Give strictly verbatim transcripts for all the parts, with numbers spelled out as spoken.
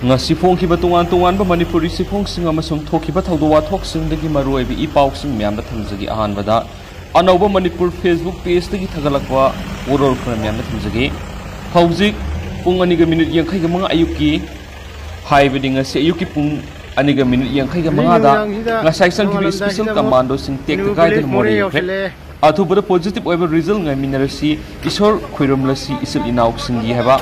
ꯉꯁꯤ ꯐꯣꯡꯈꯤꯕ ꯇꯣꯉꯥꯟ ꯇꯣꯉꯥꯟꯕ ꯃꯅꯤꯄꯨꯔꯤ ꯆꯦꯐꯣꯡꯁꯤꯡ ꯑꯃꯁꯨꯡ ꯊꯣꯛꯈꯤꯕ ꯊꯧꯗꯣꯛ ꯋꯥꯊꯣꯛꯁꯤꯡꯗꯒꯤ ꯃꯔꯨꯑꯣꯏꯕ ꯏ ꯄꯥꯎꯁꯤꯡ ꯃꯌꯥꯝꯗ ꯊꯝꯖꯒꯦ꯫ ꯑꯍꯥꯟꯕꯗ, ꯑꯅꯧꯕ ꯃꯅꯤꯄꯨꯔ Facebook pageꯇꯒꯤ ꯊꯥꯒꯠꯂꯛꯄ ꯋꯥꯔꯣꯜ ꯈꯔ ꯃꯌꯥꯝꯗ ꯊꯝꯖꯒꯦ꯫ ꯍꯧꯖꯤꯛ ꯄꯨꯡ ꯑꯅꯤꯒ ꯃꯤꯅꯤꯠ ꯌꯥꯡꯈꯩꯒ ꯃꯉꯥ ꯑꯌꯨꯛꯀꯤ, ꯍꯥꯏꯕꯗꯤ ꯉꯁꯤ ꯑꯌꯨꯛꯀꯤ ꯄꯨꯡ ꯑꯅꯤꯒ ꯃꯤꯅꯤꯠ ꯌꯥꯡꯈꯩꯒ ꯃꯉꯥꯗ ꯅꯨꯃꯤꯗꯥꯡꯁꯤꯗ ꯉꯁꯥꯏ ꯆꯪꯈꯤꯕ ꯅꯣꯡꯉꯥꯜꯂꯝꯗꯥꯏꯁꯤꯗ special ꯑꯃꯨꯛ commandoꯁꯤꯡ ꯇꯦꯛꯇ ꯀꯥꯏꯗꯅ ꯃꯣꯔꯦ ꯌꯧꯁꯤꯜꯂꯦ꯫ ꯑꯊꯨꯕꯗ positive ꯑꯣꯏꯕ result ꯉꯥꯏꯃꯤꯟꯅꯔꯁꯤ, ꯏꯁꯣꯔ ꯈꯣꯏꯔꯨꯝꯂꯁꯤ ꯏꯆꯤꯜ ꯏꯅꯥꯎꯁꯤꯡꯒꯤ ꯍꯥꯏꯕ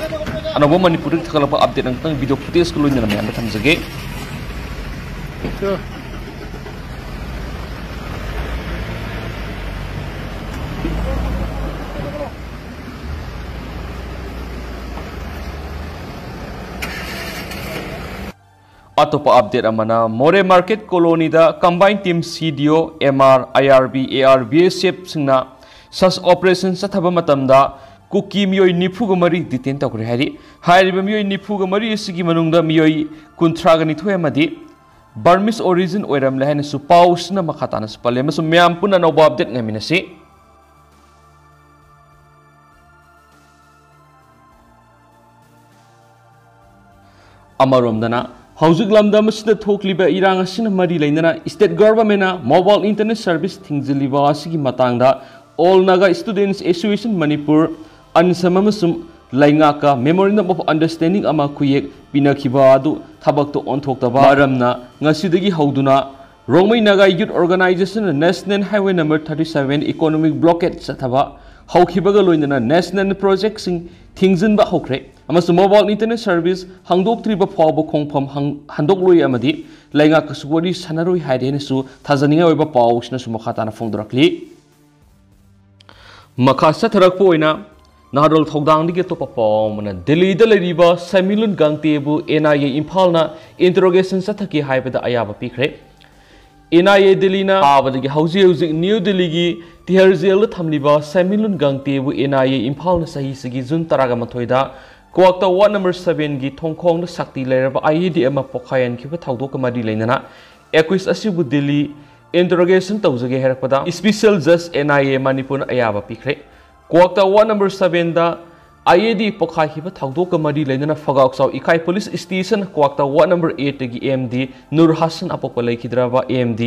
ꯑꯅꯧꯕ ꯃꯅꯤꯄꯨꯔꯗꯒꯤ ꯊꯥꯒꯠꯂꯛꯄ update ꯑꯃꯈꯛꯇꯪ video footageꯀ ꯂꯣꯏꯅꯅ ꯃꯌꯥꯝꯗ ꯊꯝꯖꯒꯦ꯫ ꯑꯇꯣꯞꯄ update ꯑꯃꯅ, ꯃꯣꯔꯦ market colonyꯗ combined team CDO, MR, IRB, AR, BSFꯁꯤꯡꯅ search operation ꯆꯠꯊꯕ ꯃꯇꯝꯗ ꯀꯨꯀꯤ ꯃꯤꯑꯣꯏ ꯅꯤꯐꯨꯒ ꯃꯔꯤ detain ꯇꯧꯈ꯭ꯔꯦ ꯍꯥꯏꯔꯤ꯫ ꯍꯥꯏꯔꯤꯕ ꯃꯤꯑꯣꯏ ꯅꯤꯐꯨꯒ ꯃꯔꯤ ꯑꯁꯤꯒꯤ ꯃꯅꯨꯡꯗ ꯃꯤꯑꯣꯏ ꯀꯨꯟꯊ꯭ꯔꯥꯒ ꯅꯤꯊꯣꯏ ꯑꯃꯗꯤ Burmese origin ꯑꯣꯏꯔꯝꯂꯦ ꯍꯥꯏꯅꯁꯨ ꯄꯥꯎꯁꯤꯅ ꯃꯈꯥ ꯇꯥꯅꯁꯨ ꯄꯜꯂꯦ, ꯑꯃꯁꯨꯡ ꯃꯌꯥꯝ ꯄꯨꯟꯅ ꯑꯅꯧꯕ update ꯉꯥꯏꯃꯤꯟꯅꯁꯤ꯫ ꯑꯃꯔꯣꯝꯗꯅ, ꯍꯧꯖꯤꯛ ꯂꯝꯗꯝ ꯑꯁꯤꯗ ꯊꯣꯛꯂꯤꯕ ꯏꯔꯥꯡ ꯑꯁꯤꯅ ꯃꯔꯤ ꯂꯩꯅꯅ state governmentꯅ mobile internet service ꯊꯤꯡꯖꯤꯜꯂꯤꯕ ꯑꯁꯤꯒꯤ ꯃꯇꯥꯡꯗ All Naga Students Association Manipur, ꯑꯟꯁꯝ ꯑꯃꯁꯨꯡ ꯂꯩꯉꯥꯛꯀ memorandum of understanding ꯑꯃ ꯈꯨꯌꯦꯛ ꯄꯤꯅꯈꯤꯕ ꯑꯗꯨ ꯊꯕꯛꯇ ꯑꯣꯟꯊꯣꯛꯇꯕ ꯃꯔꯝꯅ ꯉꯁꯤꯗꯒꯤ ꯍꯧꯗꯨꯅ Rongmei Naga Youth Organization National Highway number thirty seven economic blockade ꯆꯠꯊꯕ ꯍꯧꯈꯤꯕꯒ ꯂꯣꯏꯅꯅ national projectꯁꯤꯡ ꯊꯤꯡꯖꯤꯟꯕ ꯍꯧꯈ꯭ꯔꯦ ꯑꯃꯁꯨꯡ mobile internet service ꯍꯥꯡꯗꯣꯛꯇ꯭ꯔꯤꯕ ꯐꯥꯎꯕ ꯈꯣꯡꯐꯝ ꯍꯪ-, ꯍꯟꯗꯣꯛꯂꯣꯏ ꯑꯃꯗꯤ ꯂꯩꯉꯥꯛꯀꯁꯨ ꯋꯥꯔꯤ ꯁꯥꯟꯅꯔꯣꯏ ꯍꯥꯏꯔꯦ ꯍꯥꯏꯅꯁꯨ ꯊꯥꯖꯅꯤꯡꯉꯥꯏ ꯑꯣꯏꯕ ꯄꯥꯎꯁꯤꯅꯁꯨ ꯃꯈꯥ ꯇꯥꯅ ꯐꯣꯡꯗꯣꯔꯛꯂꯤ꯫ ꯃꯈꯥ ꯆꯠꯊꯔꯛꯄ ꯑꯣꯏꯅ ꯅꯍꯥꯔꯣꯜ ꯊꯧꯗꯥꯡꯗꯒꯤ ꯑꯇꯣꯞꯄ ꯄꯥꯎ ꯑꯃꯅ, ꯗꯦꯜꯂꯤꯗ ꯂꯩꯔꯤꯕ ꯁꯦꯃꯤꯂꯨꯟ ꯒꯥꯡꯇꯦꯕꯨ NIA ꯏꯝꯐꯥꯜꯅ interrogation ꯆꯠꯊꯈꯤ ꯍꯥꯏꯕꯗ ꯑꯌꯥꯕ ꯄꯤꯈ꯭ꯔꯦ꯫ NIA ꯗꯦꯜꯂꯤꯅ ꯐꯥꯕꯗꯒꯤ ꯍꯧꯖꯤꯛ ꯍꯧꯖꯤꯛ ꯅ꯭ꯌꯨ ꯗꯦꯜꯂꯤꯒꯤ ꯇꯤꯍꯥꯔ ꯖꯦꯜꯗ ꯊꯝꯂꯤꯕ ꯁꯦꯃꯤꯂꯨꯟ ꯒꯥꯡꯇꯦꯕꯨ NIA ꯏꯝꯐꯥꯜꯅ ꯆꯍꯤꯁꯤꯒꯤ ꯖꯨꯟ ꯇꯔꯥꯒ ꯃꯥꯊꯣꯏꯗ ꯀ꯭ꯋꯥꯛꯇ ward number sevenꯒꯤ ꯊꯣꯡꯈꯣꯡꯗ ꯁꯛꯇꯤ ꯂꯩꯔꯕ IED ꯑꯃ ꯄꯣꯈꯥꯏꯍꯟꯈꯤꯕ ꯊꯧꯗꯣꯛꯀ ꯃꯔꯤ ꯂꯩꯅꯅ accused ꯑꯁꯤꯕꯨ ꯗꯦꯜꯂꯤ interrogation ꯇꯧꯖꯒꯦ ꯍꯥꯏꯔꯛꯄꯗ special judge NIA ꯃꯅꯤꯄꯨꯔꯅ ꯑꯌꯥꯕ ꯄꯤꯈ꯭ꯔꯦ꯫ ꯀ꯭ꯋꯥꯛꯇ ward number sevenꯗ IAD ꯄꯣꯈꯥꯏꯈꯤꯕ ꯊꯧꯗꯣꯛꯀ ꯃꯔꯤ ꯂꯩꯅꯅ ꯐꯒꯥꯎꯆꯥꯎ ꯏꯀꯥꯏ police station Kwakta ward number ꯑꯦꯠꯇꯒꯤ AMD ꯅꯨꯔ ꯍꯥꯁꯟ ꯑꯄꯣꯛꯄ ꯂꯩꯈꯤꯗ꯭ꯔꯕ AMD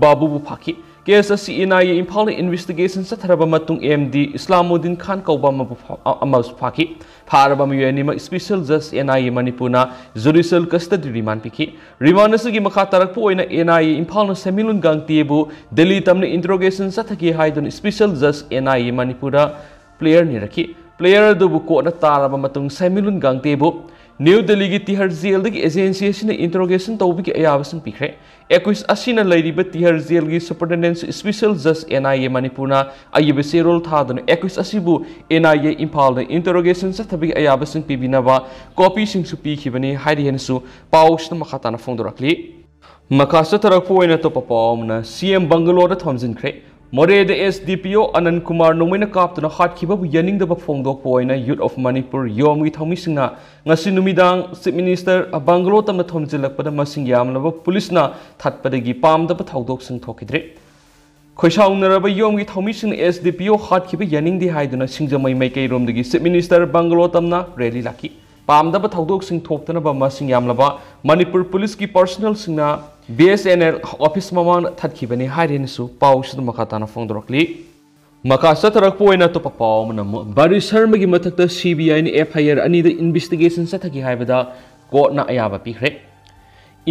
ꯕꯥꯕꯨꯕꯨ ꯐꯥꯈꯤ꯫ ꯀꯦꯁ ꯑꯁꯤ NIA ꯏꯝꯐꯥꯜꯅ ꯏꯟꯚꯦꯁꯇꯤꯒꯦꯁꯟ ꯆꯠꯊꯔꯕ ꯃꯇꯨꯡ AMD ꯏꯁꯂꯥꯃꯨꯗꯤꯟ ꯈꯥꯟ ꯀꯧꯕ ꯑꯃꯕꯨ ꯐꯥ-, ꯑ-, ꯑꯃꯁꯨ ꯐꯥꯈꯤ꯫ ꯐꯥꯔꯕ ꯃꯤꯑꯣꯏ ꯑꯅꯤꯃꯛ ꯁ꯭ꯄꯦꯁꯦꯜ ꯖꯁ NIA ꯃꯅꯤꯄꯨꯔꯅ ꯖꯨꯗꯤꯁꯤꯌꯦꯜ ꯀꯁꯇꯗꯤ ꯔꯤꯃꯥꯟ ꯄꯤꯈꯤ꯫ ꯔꯤꯃꯥꯟ ꯑꯁꯤꯒꯤ ꯃꯈꯥ ꯇꯥꯔꯛꯄ ꯑꯣꯏꯅ NIA ꯏꯝꯐꯥꯜꯅ ꯁꯦꯟꯃꯤꯠꯂꯣꯟ ꯒꯥꯡꯇꯦꯕꯨ ꯗꯦꯜꯂꯤ ꯇꯝꯅ ꯏꯟꯇꯔꯣꯒꯦꯁꯟ ꯆꯠꯊꯈꯤ ꯍꯥꯏꯗꯨꯅ ꯁ꯭ꯄꯦꯁꯦꯜ ꯖꯁ NIA ꯃꯅꯤꯄꯨꯔꯗ ꯄ꯭ꯂꯦꯌꯔ ꯅꯤꯔꯛꯈꯤ꯫ ꯄ꯭ꯂꯦꯌꯔ ꯑꯗꯨꯕꯨ ꯀꯣꯔꯠꯅ ꯇꯥꯔꯕ ꯃꯇꯨꯡ ꯁꯦꯟꯃꯤꯠꯂꯣꯟ ꯒꯥꯡꯇꯦꯕꯨ ꯅ꯭ꯌꯨ ꯗꯦꯜꯂꯤꯒꯤ ꯇꯤꯍꯥꯔ ꯖꯦꯜꯗꯒꯤ ꯑꯦꯖꯦꯟꯁꯤ ꯑꯁꯤꯅ ꯏꯟꯇꯔꯣꯒꯦꯁꯟ ꯇꯧꯕꯒꯤ ꯑꯌꯥꯕꯁꯤꯡ ꯄꯤꯈ꯭ꯔꯦ꯫ ꯑꯦꯀ꯭ꯌꯨꯁ ꯑꯁꯤꯅ ꯂꯩꯔꯤꯕ ꯇꯤꯍꯥꯔ ꯖꯦꯜꯒꯤ ꯁꯨꯄꯔꯤꯟꯇꯦꯟꯗꯦꯟꯠꯁꯨ ꯁ꯭ꯄꯦꯁꯦꯜ ꯖꯁ NIA ꯃꯅꯤꯄꯨꯔꯅ ꯑꯏꯕ ꯆꯦꯔꯣꯜ ꯊꯥꯗꯨꯅ ꯑꯦꯀ꯭ꯌꯨꯁ ꯑꯁꯤꯕꯨ NIA ꯏꯝꯐꯥꯜꯗ ꯏꯟꯇꯔꯣꯒꯦꯁꯟ ꯆꯠꯊꯕꯒꯤ ꯑꯌꯥꯕꯁꯤꯡ ꯄꯤꯕꯤꯅꯕ ꯀꯣꯄꯤꯁꯤꯡꯁꯨ ꯄꯤꯈꯤꯕꯅꯤ ꯍꯥꯏꯔꯤ ꯍꯥꯏꯅꯁꯨ ꯄꯥꯎ ꯑꯁꯤꯗ ꯃꯈꯥ ꯇꯥꯅ ꯐꯣꯡꯗꯣꯔꯛꯂꯤ꯫ ꯃꯈꯥ ꯆꯠꯊꯔꯛꯄ ꯑꯣꯏꯅ ꯑꯇꯣꯞꯄ ꯄꯥꯎ ꯑꯃꯅ CM ꯕꯪꯒꯂꯣꯗ ꯊꯣꯝꯖꯤꯟꯈ꯭ꯔꯦ꯫ ꯃꯣꯔꯦꯗ SDPO ꯑꯅꯟ ꯀꯨꯃꯥꯔ ꯅꯣꯡꯃꯩꯅ ꯀꯥꯞꯇꯨꯅ ꯍꯥꯠꯈꯤꯕꯕꯨ ꯌꯥꯅꯤꯡꯗꯕ ꯐꯣꯡꯗꯣꯛꯄ ꯑꯣꯏꯅ ꯌꯨꯠ ꯑꯣꯐ ꯃꯅꯤꯄꯨꯔ, ꯌꯣꯝꯒꯤ ꯊꯧꯃꯤꯁꯤꯡꯅ ꯉꯁꯤ ꯅꯨꯃꯤꯗꯥꯡ ꯆꯤꯐ ꯃꯤꯅꯤꯁꯇꯔ ꯕꯪꯒꯂꯣ ꯇꯝꯅ ꯊꯣꯝꯖꯤꯜꯂꯛꯄꯗ ꯃꯁꯤꯡ ꯌꯥꯝꯂꯕ ꯄꯨꯂꯤꯁꯅ ꯊꯠꯄꯗꯒꯤ ꯄꯥꯝꯗꯕ ꯊꯧꯗꯣꯛꯁꯤꯡ ꯊꯣꯛꯈꯤꯗ꯭ꯔꯦ꯫ ꯈꯣꯏꯁꯥꯎꯅꯔꯕ ꯌꯣꯝꯒꯤ ꯊꯧꯃꯤꯁꯤꯡꯅ SDPO ꯍꯥꯠꯈꯤꯕ ꯌꯥꯅꯤꯡꯗꯦ ꯍꯥꯏꯗꯨꯅ ꯁꯤꯡꯖꯃꯩ ꯃꯥꯏꯀꯩꯔꯣꯝꯗꯒꯤ ꯆꯤꯐ ꯃꯤꯅꯤꯁꯇꯔ ꯕꯪꯒꯂꯣ ꯇꯝꯅ ꯔꯦꯂꯤ ꯂꯥꯛꯈꯤ꯫ ꯄꯥꯝꯗꯕ ꯊꯧꯗꯣꯛꯁꯤꯡ ꯊꯣꯛꯇꯅꯕ ꯃꯁꯤꯡ ꯌꯥꯝꯂꯕ ꯃꯅꯤꯄꯨꯔ ꯄꯨꯂꯤꯁꯀꯤ ꯄꯔꯁꯅꯦꯜꯁꯤꯡꯅ BSNL ꯑꯣꯐꯤꯁ ꯃꯃꯥꯡꯗ ꯊꯠꯈꯤꯕꯅꯤ ꯍꯥꯏꯔꯦꯅꯁꯨ ꯄꯥꯎꯁꯤꯗ ꯃꯈꯥ ꯇꯥꯅ ꯐꯣꯡꯗꯣꯔꯛꯂꯤ꯫ ꯃꯈꯥ ꯆꯠꯊꯔꯛꯄ ꯑꯣꯏꯅ ꯑꯇꯣꯞꯄ ꯄꯥꯎ ꯑꯃꯅ ꯑꯃꯨꯛ ꯕꯥꯔꯤ ꯁꯔꯃꯒꯤ ꯃꯊꯛꯇ CBIꯅ FIR ꯑꯅꯤꯗ ꯏꯟꯚꯦꯁꯇꯤꯒꯦꯁꯟ ꯆꯠꯊꯈꯤ ꯍꯥꯏꯕꯗ ꯀꯣꯔꯠꯅ ꯑꯌꯥꯕ ꯄꯤꯈ꯭ꯔꯦ꯫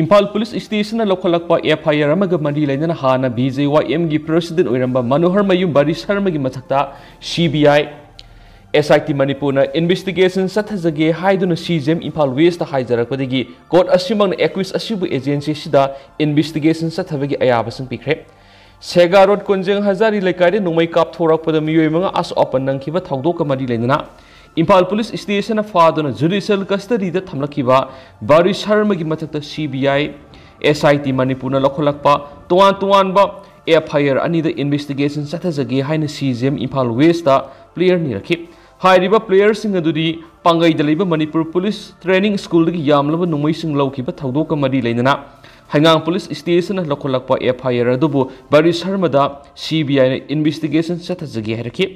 ꯏꯝꯐꯥꯜ ꯄꯨꯂꯤꯁ ꯁ꯭ꯇꯦꯁꯟꯅ ꯂꯧꯈꯠꯂꯛꯄ FIR ꯑꯃꯒ ꯃꯔꯤ ꯂꯩꯅꯅ ꯍꯥꯟꯅ BJYMꯒꯤ ꯄ꯭ꯔꯦꯁꯤꯗꯦꯟꯠ ꯑꯣꯏꯔꯝꯕ ꯃꯅꯣꯍꯔ ꯃꯌꯨꯝ ꯕꯥꯔꯤ ꯁꯔꯃꯒꯤ ꯃꯊꯛꯇ CBI, SIT ꯃꯅꯤꯄꯨꯔꯅ ꯏꯟꯚꯦꯁꯇꯤꯒꯦꯁꯟ ꯆꯠꯊꯖꯒꯦ ꯍꯥꯏꯗꯨꯅ CJM ꯏꯝꯐꯥꯜ ꯋꯦꯁꯇ ꯍꯥꯏꯖꯔꯛꯄꯗꯒꯤ ꯀꯣꯔꯠ ꯑꯁꯤꯃꯛꯅ ꯑꯦꯀ꯭ꯌꯨꯁ ꯑꯁꯤꯕꯨ ꯑꯦꯖꯦꯟꯁꯤ ꯑꯁꯤꯗ ꯏꯟꯚꯦꯁꯇꯤꯒꯦꯁꯟ ꯆꯠꯊꯕꯒꯤ ꯑꯌꯥꯕꯁꯤꯡ ꯄꯤꯈ꯭ꯔꯦ꯫ ꯁꯦꯒꯥ ꯔꯣꯗ ꯀꯣꯟꯖꯦꯡ ꯍꯖꯥꯔꯤ ꯂꯩꯀꯥꯏꯗ ꯅꯣꯡꯃꯩ ꯀꯥꯞꯊꯣꯔꯛꯄꯗ ꯃꯤꯑꯣꯏ ꯃꯉꯥ ꯑꯁꯣꯛ ꯑꯄꯟ ꯅꯪꯈꯤꯕ ꯊꯧꯗꯣꯛꯀ ꯃꯔꯤ ꯂꯩꯅꯅ ꯏꯝꯐꯥꯜ ꯄꯨꯂꯤꯁ ꯁ꯭ꯇꯦꯁꯟꯅ ꯐꯥꯗꯨꯅ ꯖꯨꯗꯤꯁꯤꯌꯦꯜ ꯀꯁꯇꯗꯤꯗ ꯊꯝꯂꯛꯈꯤꯕ ꯕꯥꯔꯤ ꯁꯔꯃꯒꯤ ꯃꯊꯛꯇ CBI, SIT ꯃꯅꯤꯄꯨꯔꯅ ꯂꯧꯈꯠꯂꯛꯄ ꯇꯣꯉꯥꯟ ꯇꯣꯉꯥꯟꯕ FIR ꯑꯅꯤꯗ ꯏꯟꯚꯦꯁꯇꯤꯒꯦꯁꯟ ꯆꯠꯊꯖꯒꯦ ꯍꯥꯏꯅ CJM ꯏꯝꯐꯥꯜ ꯋꯦꯁꯇ ꯄ꯭ꯂꯦꯌꯔ ꯅꯤꯔꯛꯈꯤ꯫ ꯍꯥꯏꯔꯤꯕ ꯄ꯭ꯂꯦꯌꯔꯁꯤꯡ ꯑꯗꯨꯗꯤ ꯄꯥꯡꯒꯩꯗ ꯂꯩꯕ ꯃꯅꯤꯄꯨꯔ ꯄꯨꯂꯤꯁ ꯇ꯭ꯔꯦꯅꯤꯡ ꯁ꯭ꯀꯨꯜꯗꯒꯤ ꯌꯥꯝꯂꯕ ꯅꯣꯡꯃꯩꯁꯤꯡ ꯂꯧꯈꯤꯕ ꯊꯧꯗꯣꯛꯀ ꯃꯔꯤ ꯂꯩꯅꯅ ꯍꯩꯉꯥꯡ ꯄꯨꯂꯤꯁ ꯁ꯭ꯇꯦꯁꯟꯅ ꯂꯧꯈꯠꯂꯛꯄ FIR ꯑꯗꯨꯕꯨ ꯕꯥꯔꯤ ꯁꯔꯃꯗ CBIꯅ ꯏꯟꯚꯦꯁꯇꯤꯒꯦꯁꯟ ꯆꯠꯊꯖꯒꯦ ꯍꯥꯏꯔꯛꯈꯤ꯫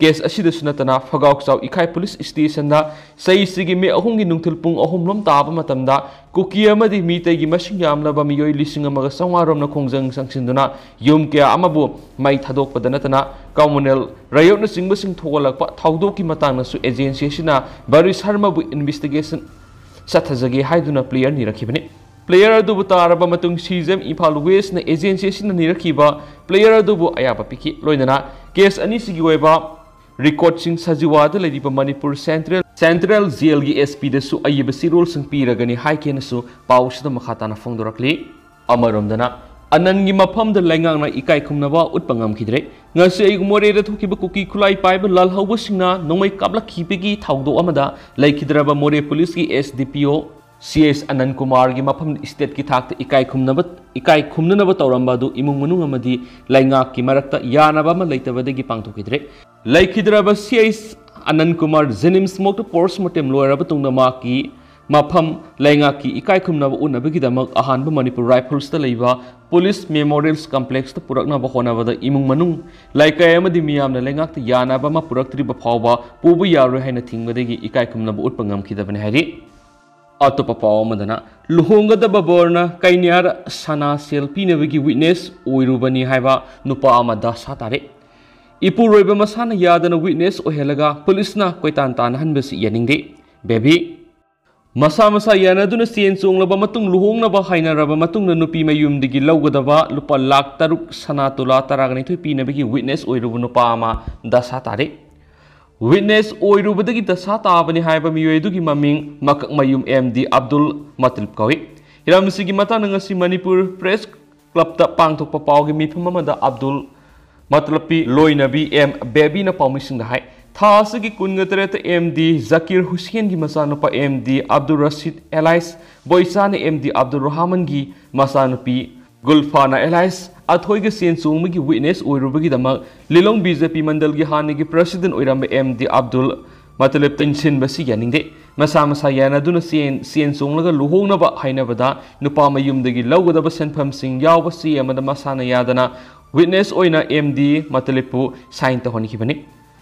ꯀꯦꯁ ꯑꯁꯤꯗꯁꯨ ꯅꯠꯇꯅ ꯐꯒꯥꯎꯆꯥꯎ ꯏꯀꯥꯏ ꯄꯨꯂꯤꯁ ꯁ꯭ꯇꯦꯁꯟꯗ ꯆꯍꯤꯁꯤꯒꯤ ꯃꯦ ꯑꯍꯨꯝꯒꯤ ꯅꯨꯡꯊꯤꯜ ꯄꯨꯡ ꯑꯍꯨꯝ ꯂꯣꯝ ꯇꯥꯕ ꯃꯇꯝꯗ ꯀꯨꯀꯤ ꯑꯃꯗꯤ ꯃꯤꯇꯩꯒꯤ ꯃꯁꯤꯡ ꯌꯥꯝꯂꯕ ꯃꯤꯑꯣꯏ ꯂꯤꯁꯤꯡ ꯑꯃꯒ ꯆꯥꯝꯃꯉꯥ ꯔꯣꯝꯅ ꯈꯣꯡꯖꯪ ꯆꯪꯁꯤꯟꯗꯨꯅ ꯌꯨꯝ ꯀꯌꯥ ꯑꯃꯕꯨ ꯃꯩ ꯊꯥꯗꯣꯛꯄꯗ ꯅꯠꯇꯅ ꯀꯃꯨꯅꯦꯜ ꯔꯌꯣꯠꯅꯆꯤꯡꯕꯁꯤꯡ ꯊꯣꯛꯍꯜꯂꯛꯄ ꯊꯧꯗꯣꯛꯀꯤ ꯃꯇꯥꯡꯗꯁꯨ ꯑꯦꯖꯦꯟꯁꯤ ꯑꯁꯤꯅ ꯕꯔꯤ ꯁꯔꯃꯕꯨ ꯏꯟꯚꯦꯁꯇꯤꯒꯦꯁꯟ ꯆꯠꯊꯖꯒꯦ ꯍꯥꯏꯗꯨꯅ ꯄ꯭ꯂꯦꯌꯔ ꯅꯤꯔꯛꯈꯤꯕꯅꯤ꯫ ꯄ꯭ꯂꯦꯌꯔ ꯑꯗꯨꯕꯨ ꯇꯥꯔꯕ ꯃꯇꯨꯡ ꯁꯤ ꯖꯤ ꯑꯦꯝ ꯏꯝꯐꯥꯜ ꯋꯦꯁꯅ ꯑꯦꯖꯦꯟꯁꯤ ꯑꯁꯤꯅ ꯅꯤꯔꯛꯈꯤꯕ ꯄ꯭ꯂꯦꯌꯔ ꯑꯗꯨꯕꯨ ꯑꯌꯥꯕ ꯄꯤꯈꯤ꯫ ꯂꯣꯏꯅꯅ ꯀꯦꯁ ꯑꯅꯤꯁꯤꯒꯤ ꯑꯣꯏꯕ ꯔꯦꯀꯣꯔꯗꯁꯤꯡ ꯁꯖꯤꯋꯥꯗ ꯂꯩꯔꯤꯕ ꯃꯅꯤꯄꯨꯔ ꯁꯦꯟꯇ꯭ꯔꯦꯜ ꯁꯦꯟꯇ꯭ꯔꯦꯜ ꯖꯦꯜꯒꯤ ꯑꯦꯁ ꯄꯤꯗꯁꯨ ꯑꯏꯕ ꯆꯦꯔꯣꯜꯁꯤꯡ ꯄꯤꯔꯒꯅꯤ ꯍꯥꯏꯈꯤꯅꯁꯨ ꯄꯥꯎꯁꯤꯗ ꯃꯈꯥ ꯇꯥꯅ ꯐꯣꯡꯗꯣꯔꯛꯂꯤ꯫ ꯑꯃꯔꯣꯝꯗꯅ ꯑꯅꯟꯒꯤ ꯃꯐꯝꯗ ꯂꯩꯉꯥꯛꯅ ꯏꯀꯥꯏ ꯈꯨꯝꯅꯕ ꯎꯠꯄ ꯉꯝꯈꯤꯗ꯭ꯔꯦ꯫ ꯉꯁꯤ ꯑꯌꯨꯛ ꯃꯣꯔꯦꯗ ꯊꯣꯛꯈꯤꯕ ꯀꯨꯀꯤ ꯈꯨꯠꯂꯥꯏ ꯄꯥꯏꯕ ꯂꯥꯜꯍꯧꯕꯁꯤꯡꯅ ꯅꯣꯡꯃꯩ ꯀꯥꯞꯂꯛꯈꯤꯕꯒꯤ ꯊꯧꯗꯣꯛ ꯑꯃꯗ ꯂꯩꯈꯤꯗ꯭ꯔꯕ ꯃꯣꯔꯦ ꯄꯨꯂꯤꯁꯀꯤ ꯑꯦꯁ ꯗꯤ ꯄꯤ ꯑꯣ ꯁꯤ ꯑꯦꯁ ꯑꯅꯟ ꯀꯨꯃꯥꯔꯒꯤ ꯃꯐꯝꯗ ꯏꯁꯇꯦꯠꯀꯤ ꯊꯥꯛꯇ ꯏꯀꯥꯏ ꯈꯨꯝꯅꯕ ꯏꯀꯥꯏ ꯈꯨꯝꯅꯅꯕ ꯇꯧꯔꯝꯕ ꯑꯗꯨ ꯏꯃꯨꯡ ꯃꯅꯨꯡ ꯑꯃꯗꯤ ꯂꯩꯉꯥꯛꯀꯤ ꯃꯔꯛꯇ ꯌꯥꯅꯕ ꯑꯃ ꯂꯩꯇꯕꯗꯒꯤ ꯄꯥꯡꯊꯣꯛꯈꯤꯗ꯭ꯔꯦ꯫ ꯂꯩꯈꯤꯗ꯭ꯔꯕ ꯁꯤ ꯑꯦꯁ ꯑꯅꯟ ꯀꯨꯃꯥꯔ ꯖꯦꯅꯤꯝꯁ ꯃꯣꯛꯇ ꯄꯣꯁꯃꯣꯔꯇꯦꯝ ꯂꯣꯏꯔꯕ ꯇꯨꯡꯗ ꯃꯍꯥꯛꯀꯤ ꯃꯐꯝ ꯂꯩꯉꯥꯛꯀꯤ ꯏꯀꯥꯏ ꯈꯨꯝꯅꯕ ꯎꯠꯅꯕꯒꯤꯗꯃꯛ ꯑꯍꯥꯟꯕ ꯃꯅꯤꯄꯨꯔ ꯔꯥꯏꯐꯜꯁꯇ ꯂꯩꯕ ꯄꯨꯂꯤꯁ ꯃꯦꯃꯣꯔꯤꯌꯜꯁ ꯀꯝꯄ꯭ꯂꯦꯛꯁꯇ ꯄꯨꯔꯛꯅꯕ ꯍꯣꯠꯅꯕꯗ ꯏꯃꯨꯡ ꯃꯅꯨꯡ, ꯂꯩꯀꯥꯏ ꯑꯃꯗꯤ ꯃꯤꯌꯥꯝꯅ ꯂꯩꯉꯥꯛꯇ ꯌꯥꯅꯕ ꯑꯃ ꯄꯨꯔꯛꯇ꯭ꯔꯤꯕ ꯐꯥꯎꯕ ꯄꯨꯕ ꯌꯥꯔꯣꯏ ꯍꯥꯏꯅ ꯊꯤꯡꯕꯗꯒꯤ ꯏꯀꯥꯏ ꯈꯨꯝꯅꯕ ꯎꯠꯄ ꯉꯝꯈꯤꯗꯕꯅꯤ ꯍꯥꯏꯔꯤ꯫ ꯑꯇꯣꯞꯄ ꯄꯥꯎ ꯑꯃꯗꯅ, ꯂꯨꯍꯣꯡꯒꯗꯕ ꯕꯣꯔꯅ ꯀꯩꯅ꯭ꯌꯥꯗ ꯁꯅꯥ ꯁꯦꯜ ꯄꯤꯅꯕꯒꯤ ꯋꯤꯠꯅꯦꯁ ꯑꯣꯏꯔꯨꯕꯅꯤ ꯍꯥꯏꯕ ꯅꯨꯄꯥ ꯑꯃ ꯗꯁꯥ ꯇꯥꯔꯦ꯫ ꯏꯄꯨꯔꯣꯏꯕ ꯃꯁꯥꯅ ꯌꯥꯗꯅ ꯋꯤꯠꯅꯦꯁ ꯑꯣꯏꯍꯜꯂꯒ ꯄꯨꯂꯤꯁꯅ ꯀꯣꯏꯇꯥꯟ ꯇꯥꯟꯅꯍꯟꯕꯁꯤ ꯌꯥꯅꯤꯡꯗꯦ꯫ ꯕꯦꯕꯤ꯫ ꯃꯁꯥ ꯃꯁꯥ ꯌꯥꯅꯗꯨꯅ ꯆꯦꯟ ꯆꯣꯡꯂꯕ ꯃꯇꯨꯡ, ꯂꯨꯍꯣꯡꯅꯕ ꯍꯥꯏꯅꯔꯕ ꯃꯇꯨꯡꯗ ꯅꯨꯄꯤ ꯃꯌꯨꯝꯗꯒꯤ ꯂꯧꯒꯗꯕ ꯂꯨꯄꯥ ꯂꯥꯈ ꯇꯔꯨꯛ ꯁꯅꯥ ꯇꯣꯂꯥ ꯇꯔꯥꯒ ꯅꯤꯊꯣꯏ ꯄꯤꯅꯕꯒꯤ ꯋꯤꯠꯅꯦꯁ ꯑꯣꯏꯔꯨꯕ ꯅꯨꯄꯥ ꯑꯃ ꯗꯁꯥ ꯇꯥꯔꯦ꯫ ꯋꯤꯠꯅꯦꯁ ꯑꯣꯏꯔꯨꯕꯗꯒꯤ ꯗꯁꯥ ꯇꯥꯕꯅꯤ ꯍꯥꯏꯕ ꯃꯤꯑꯣꯏ ꯑꯗꯨꯒꯤ ꯃꯃꯤꯡ ꯃꯀꯛꯃꯌꯨꯝ ꯑꯦꯝ ꯗꯤ ꯑꯕꯗꯨꯜ ꯃꯇꯂꯤꯕ ꯀꯧꯏ꯫ ꯍꯤꯔꯝ ꯑꯁꯤꯒꯤ ꯃꯇꯥꯡꯗ ꯉꯁꯤ ꯃꯅꯤꯄꯨꯔ ꯄ꯭ꯔꯦꯁ ꯀ꯭ꯂꯕꯇ ꯄꯥꯡꯊꯣꯛꯄ ꯄꯥꯎꯒꯤ ꯃꯤꯐꯝ ꯑꯃꯗ ꯑꯕꯗꯨꯜ ꯃꯇꯂꯕꯀꯤ ꯂꯣꯏꯅꯕꯤ ꯑꯦꯝ ꯕꯦꯕꯤꯅ ꯄꯥꯎꯃꯤꯁꯤꯡꯗ ꯍꯥꯏ, ꯊꯥ ꯑꯁꯤꯒꯤ ꯀꯨꯟꯒ ꯇꯔꯦꯠꯇ ꯑꯦꯝ ꯗꯤ ꯖꯀꯤꯔ ꯍꯨꯁꯦꯟꯒꯤ ꯃꯆꯥꯅꯨꯄꯥ M D Abdul Rashid alias ꯕꯣꯏꯆꯥꯅ ꯑꯦꯝ ꯗꯤ ꯑꯕꯗꯨꯜ ꯔꯍꯃꯟꯒꯤ ꯃꯆꯥꯅꯨꯄꯤ ꯒꯨꯜꯐꯥꯅ ꯑꯦꯂꯥꯏꯁ ꯑꯊꯣꯏꯒ ꯆꯦꯟ ꯆꯣꯡꯕꯒꯤ ꯋꯤꯠꯅꯦꯁ ꯑꯣꯏꯔꯨꯕꯒꯤꯗꯃꯛ ꯂꯤꯂꯣꯡ ꯕꯤ ꯖꯦ ꯄꯤ ꯃꯟꯗꯜꯒꯤ ꯍꯥꯟꯅꯒꯤ ꯄ꯭ꯔꯁꯤꯗꯦꯟ ꯑꯣꯏꯔꯝꯕ ꯑꯦꯝ ꯗꯤ ꯑꯕꯗꯨꯜ ꯃꯇꯂꯤꯕ ꯇꯤꯟꯁꯤꯟꯕꯁꯤ ꯌꯥꯅꯤꯡꯗꯦ꯫ ꯃꯁꯥ ꯃꯁꯥ ꯌꯥꯅꯗꯨꯅ ꯆꯦꯟ ꯆꯦꯟ ꯆꯣꯡꯂꯒ ꯂꯨꯍꯣꯡꯅꯕ ꯍꯥꯏꯅꯕꯗ ꯅꯨꯄꯥ ꯃꯌꯨꯝꯗꯒꯤ ꯂꯧꯒꯗꯕ ꯁꯦꯟꯐꯝꯁꯤꯡ ꯌꯥꯎꯕ ꯆꯦ ꯑꯃꯗ ꯃꯁꯥꯅ ꯌꯥꯗꯅ ꯋꯤꯠꯅꯦꯁ ꯑꯣꯏꯅ ꯑꯦꯝ ꯗꯤ ꯃꯇꯂꯤꯕꯄꯨ ꯁꯥꯏꯟ ꯇꯧꯍꯟꯈꯤꯕꯅꯤ꯫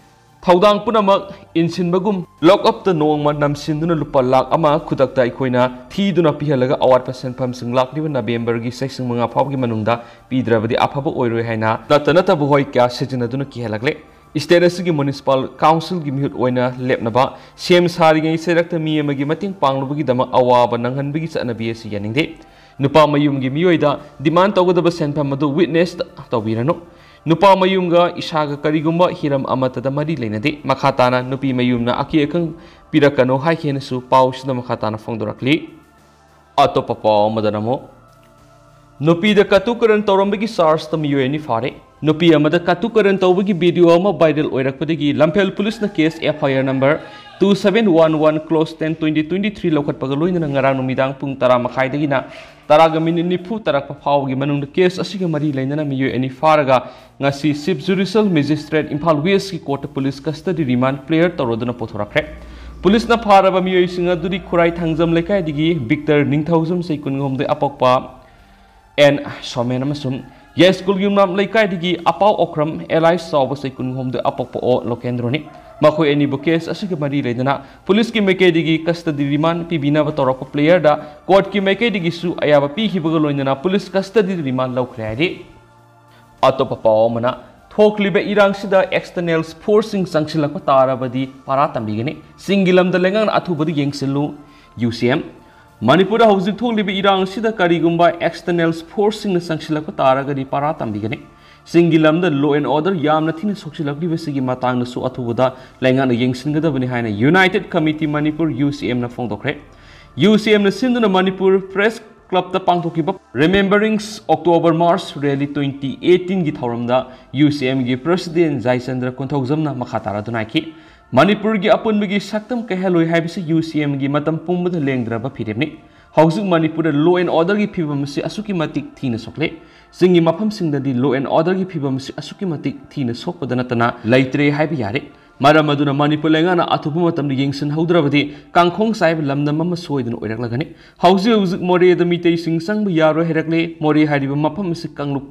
ꯊꯧꯗꯥꯡ ꯄꯨꯝꯅꯃꯛ ꯏꯟꯁꯤꯟꯕꯒꯨꯝ ꯂꯣꯛꯑꯞꯇ ꯅꯣꯡꯃ ꯅꯝꯁꯤꯟꯗꯨꯅ ꯂꯨꯄꯥ ꯂꯥꯈ ꯑꯃ ꯈꯨꯗꯛꯇ ꯑꯩꯈꯣꯏꯅ ꯊꯤꯗꯨꯅ ꯄꯤꯍꯜꯂꯒ ꯑꯋꯥꯠꯄ ꯁꯦꯟꯐꯝꯁꯤꯡ ꯂꯥꯛꯂꯤꯕ ꯅꯕꯦꯝꯕꯔꯒꯤ ꯁꯦꯁꯟ ꯃꯉꯥ ꯐꯥꯎꯕꯒꯤ ꯃꯅꯨꯡꯗ ꯄꯤꯗ꯭ꯔꯕꯗꯤ ꯑꯐꯕ ꯑꯣꯏꯔꯣꯏ ꯍꯥꯏꯅ ꯅꯠꯇ ꯅꯠꯇꯕ ꯍꯣꯏ ꯀꯌꯥ ꯁꯤꯖꯤꯟꯅꯗꯨꯅ ꯀꯤꯍꯜꯂꯛꯂꯦ꯫ ꯁ꯭ꯇꯦꯠ ꯑꯁꯤꯒꯤ ꯃ꯭ꯌꯨꯅꯤꯁꯤꯄꯥꯜ ꯀꯥꯎꯟꯁꯤꯜꯒꯤ ꯃꯤꯍꯨꯠ ꯑꯣꯏꯅ ꯂꯦꯞꯅꯕ ꯁꯦꯝ ꯁꯥꯔꯤꯉꯩ ꯆꯩꯔꯛꯇ ꯃꯤ ꯑꯃꯒꯤ ꯃꯇꯦꯡ ꯄꯥꯡꯂꯨꯕꯒꯤꯗꯃꯛ ꯑꯋꯥꯕ ꯅꯪꯍꯟꯕꯒꯤ ꯆꯠꯅꯕꯤ ꯑꯁꯤ ꯌꯥꯅꯤꯡꯗꯦ꯫ ꯅꯨꯄꯥ ꯃꯌꯨꯝꯒꯤ ꯃꯤꯑꯣꯏꯗ ꯗꯤꯃꯥꯟ ꯇꯧꯒꯗꯕ ꯁꯦꯟꯐꯝ ꯑꯗꯨ ꯋꯤꯠꯅꯦꯁ ꯇꯧꯕꯤꯔꯅꯨ꯫ ꯅꯨꯄꯥ ꯃꯌꯨꯝꯒ ꯏꯁꯥꯒ ꯀꯔꯤꯒꯨꯝꯕ ꯍꯤꯔꯝ ꯑꯃꯠꯇꯗ ꯃꯔꯤ ꯂꯩꯅꯗꯦ꯫ ꯃꯈꯥ ꯇꯥꯅ ꯅꯨꯄꯤ ꯃꯌꯨꯝꯅ ꯑꯀꯤ ꯑꯈꯪ ꯄꯤꯔꯛꯀꯅꯨ ꯍꯥꯏꯈꯤꯅꯁꯨ ꯄꯥꯎꯁꯤꯗ ꯃꯈꯥ ꯇꯥꯅ ꯐꯣꯡꯗꯣꯔꯛꯂꯤ꯫ ꯑꯇꯣꯞꯄ ꯄꯥꯎ ꯑꯃꯗꯅ ꯑꯃꯨꯛ ꯅꯨꯄꯤꯗ ꯀꯇꯨ ꯀꯔꯟ ꯇꯧꯔꯝꯕꯒꯤ ꯆꯥꯔꯖꯇ ꯃꯤꯑꯣꯏ ꯑꯅꯤ ꯐꯥꯔꯦ꯫ ꯅꯨꯄꯤ ꯑꯃꯗ ꯀꯇꯨ ꯀꯔꯟ ꯇꯧꯕꯒꯤ ꯚꯤꯗꯤꯑꯣ ꯑꯃ ꯚꯥꯏꯔꯦꯜ ꯑꯣꯏꯔꯛꯄꯗꯒꯤ ꯂꯝꯐꯦꯜ ꯄꯨꯂꯤꯁꯅ case FIR number two seven one one clause ten twenty twenty three ꯂꯧꯈꯠꯄꯒ ꯂꯣꯏꯅꯅ ꯉꯔꯥꯡ ꯅꯨꯃꯤꯗꯥꯡ ꯄꯨꯡ ꯇꯔꯥ ꯃꯈꯥꯏꯗꯒꯤꯅ ꯇꯔꯥꯒ ꯃꯤꯅꯤꯠ ꯅꯤꯐꯨ ꯇꯥꯔꯛꯄ ꯐꯥꯎꯕꯒꯤ ꯃꯅꯨꯡꯗ ꯀꯦꯁ ꯑꯁꯤꯒ ꯃꯔꯤ ꯂꯩꯅꯅ ꯃꯤꯑꯣꯏ ꯑꯅꯤ ꯐꯥꯔꯒ ꯉꯁꯤ ꯆꯤꯐ ꯖꯨꯗꯤꯁꯤꯌꯦꯜ ꯃꯦꯖꯤꯁꯇ꯭ꯔꯦꯠ ꯏꯝꯐꯥꯜ ꯋꯦꯁꯀꯤ ꯀꯣꯔꯠꯇ ꯄꯨꯂꯤꯁ ꯀꯁꯇꯗꯤ ꯔꯤꯃꯥꯟ ꯄ꯭ꯂꯦꯌꯔ ꯇꯧꯔꯗꯨꯅ ꯄꯨꯊꯣꯔꯛꯈ꯭ꯔꯦ꯫ ꯄꯨꯂꯤꯁꯅ ꯐꯥꯔꯕ ꯃꯤꯑꯣꯏꯁꯤꯡ ꯑꯗꯨꯗꯤ ꯈꯨꯔꯥꯏ ꯊꯥꯡꯖꯝ ꯂꯩꯀꯥꯏꯗꯒꯤ ꯕꯤꯛꯇꯔ ꯅꯤꯡꯊꯧꯖꯝ ꯆꯍꯤ ꯀꯨꯟꯍꯨꯝꯗꯣꯏ ꯑꯄꯣꯛꯄ, ꯑꯦꯟ ꯁꯣꯃꯦꯟ ꯑꯃꯁꯨꯡ ꯌꯥꯏꯁ꯭ꯀꯨꯜ ꯌꯨꯝꯅꯥꯝ ꯂꯩꯀꯥꯏꯗꯒꯤ ꯑꯄꯥꯎ ꯑꯣꯀ꯭ꯔꯝ ꯑꯦꯂꯥꯏꯁ ꯆꯥꯎꯕ ꯆꯍꯤ ꯀꯨꯟꯍꯨꯝꯗꯣꯏ ꯑꯄꯣꯛꯄ ꯑꯣ ꯂꯣꯀꯦꯟꯗ꯭ꯔꯣꯅꯤ꯫ ꯃꯈꯣꯏ ꯑꯅꯤꯕꯨ ꯀꯦꯁ ꯑꯁꯤꯒ ꯃꯔꯤ ꯂꯩꯅꯅ ꯄꯨꯂꯤꯁꯀꯤ ꯃꯥꯏꯀꯩꯗꯒꯤ ꯀꯁꯇꯗꯤ ꯔꯤꯃꯥꯟ ꯄꯤꯕꯤꯅꯕ ꯇꯧꯔꯛꯄ ꯄ꯭ꯂꯦꯌꯔꯗ ꯀꯣꯔꯠꯀꯤ ꯃꯥꯏꯀꯩꯗꯒꯤꯁꯨ ꯑꯌꯥꯕ ꯄꯤꯈꯤꯕꯒ ꯂꯣꯏꯅꯅ ꯄꯨꯂꯤꯁ ꯀꯁꯇꯗꯤ ꯔꯤꯃꯥꯟ ꯂꯧꯈ꯭ꯔꯦ ꯍꯥꯏꯔꯤ꯫ ꯑꯇꯣꯞꯄ ꯄꯥꯎ ꯑꯃꯅ, ꯊꯣꯛꯂꯤꯕ ꯏꯔꯥꯡꯁꯤꯗ ꯑꯦꯛꯁꯇꯔꯅꯦꯜ ꯐꯣꯔꯁꯁꯤꯡ ꯆꯪꯁꯤꯜꯂꯛꯄ ꯇꯥꯔꯕꯗꯤ ꯄꯔꯥ ꯇꯝꯕꯤꯒꯅꯤ꯫ ꯆꯤꯡꯒꯤ ꯂꯝꯗ ꯂꯩꯉꯥꯛꯅ ꯑꯊꯨꯕꯗ ꯌꯦꯡꯁꯤꯜꯂꯨ, UCM꯫ ꯃꯅꯤꯄꯨꯔꯗ ꯍꯧꯖꯤꯛ ꯊꯣꯛꯂꯤꯕ ꯏꯔꯥꯡ ꯑꯁꯤꯗ ꯀꯔꯤꯒꯨꯝꯕ ꯑꯦꯛꯁꯇꯔꯅꯦꯜ ꯐꯣꯔꯁꯁꯤꯡꯅ ꯆꯪꯁꯤꯜꯂꯛꯄ ꯇꯥꯔꯒꯗꯤ ꯄꯔꯥ ꯇꯝꯕꯤꯒꯅꯤ꯫ ꯆꯤꯡꯒꯤ ꯂꯝꯗ law and order ꯌꯥꯝꯅ ꯊꯤꯅ ꯁꯣꯛꯆꯤꯜꯂꯛꯂꯤꯕꯁꯤꯒꯤ ꯃꯇꯥꯡꯗꯁꯨ ꯑꯊꯨꯕꯗ ꯂꯩꯉꯥꯛꯅ ꯌꯦꯡꯁꯤꯟꯒꯗꯕꯅꯤ ꯍꯥꯏꯅ United Committee Manipur, UCMꯅ ꯐꯣꯡꯗꯣꯛꯈ꯭ꯔꯦ꯫ UCMꯅ ꯁꯤꯟꯗꯨꯅ ꯃꯅꯤꯄꯨꯔ ꯄ꯭ꯔꯦꯁ ꯀ꯭ꯂꯕꯇ ꯄꯥꯡꯊꯣꯛꯈꯤꯕ Remembrance October March Rally twenty eighteenꯒꯤ ꯊꯧꯔꯝꯗ UCMꯒꯤ ꯄ꯭ꯔꯦꯁꯤꯗꯦꯟ ꯖꯥꯏꯆꯟꯗ꯭ꯔ ꯀꯣꯟꯊꯧꯖꯝꯅ ꯃꯈꯥ ꯇꯥꯔꯗꯨꯅ ꯍꯥꯏꯈꯤ, ꯃꯅꯤꯄꯨꯔꯒꯤ ꯑꯄꯨꯟꯕꯒꯤ ꯁꯛꯇꯝ ꯀꯥꯏꯍꯜꯂꯣꯏ ꯍꯥꯏꯕꯁꯤ UCMꯒꯤ ꯃꯇꯝ ꯄꯨꯝꯕꯗ ꯂꯦꯡꯗ꯭ꯔꯕ ꯐꯤꯔꯦꯞꯅꯤ꯫ ꯍꯧꯖꯤꯛ ꯃꯅꯤꯄꯨꯔꯗ law and orderꯒꯤ ꯐꯤꯕꯝ ꯑꯁꯤ ꯑꯁꯨꯛꯀꯤ ꯃꯇꯤꯛ ꯊꯤꯅ ꯁꯣꯛꯂꯦ꯫ ꯆꯤꯡꯒꯤ ꯃꯐꯝꯁꯤꯡꯗꯗꯤ law and orderꯒꯤ ꯐꯤꯕꯝ ꯑꯁꯤ ꯑꯁꯨꯛꯀꯤ ꯃꯇꯤꯛ ꯊꯤꯅ ꯁꯣꯛꯄꯗ ꯅꯠꯇꯅ ꯂꯩꯇ꯭ꯔꯦ ꯍꯥꯏꯕ ꯌꯥꯔꯦ꯫ ꯃꯔꯝ ꯑꯗꯨꯅ ꯃꯅꯤꯄꯨꯔ ꯂꯩꯉꯥꯛꯅ ꯑꯊꯨꯕ ꯃꯇꯝꯗ ꯌꯦꯡꯁꯤꯟꯍꯧꯗ꯭ꯔꯕꯗꯤ ꯀꯥꯡꯈꯣꯡ ꯆꯥꯏꯕ ꯂꯝꯗꯝ ꯑꯃ ꯁꯣꯏꯗꯅ ꯑꯣꯏꯔꯛꯂꯒꯅꯤ꯫ ꯍꯧꯖꯤꯛ ꯍꯧꯖꯤꯛ ꯃꯣꯔꯦꯗ ꯃꯤꯇꯩꯁꯤꯡ ꯆꯪꯕ ꯌꯥꯔꯣꯏ ꯍꯥꯏꯔꯛꯂꯦ꯫ ꯃꯣꯔꯦ ꯍꯥꯏꯔꯤꯕ ꯃꯐꯝ ꯑꯁꯤ ꯀꯥꯡꯂꯨꯞ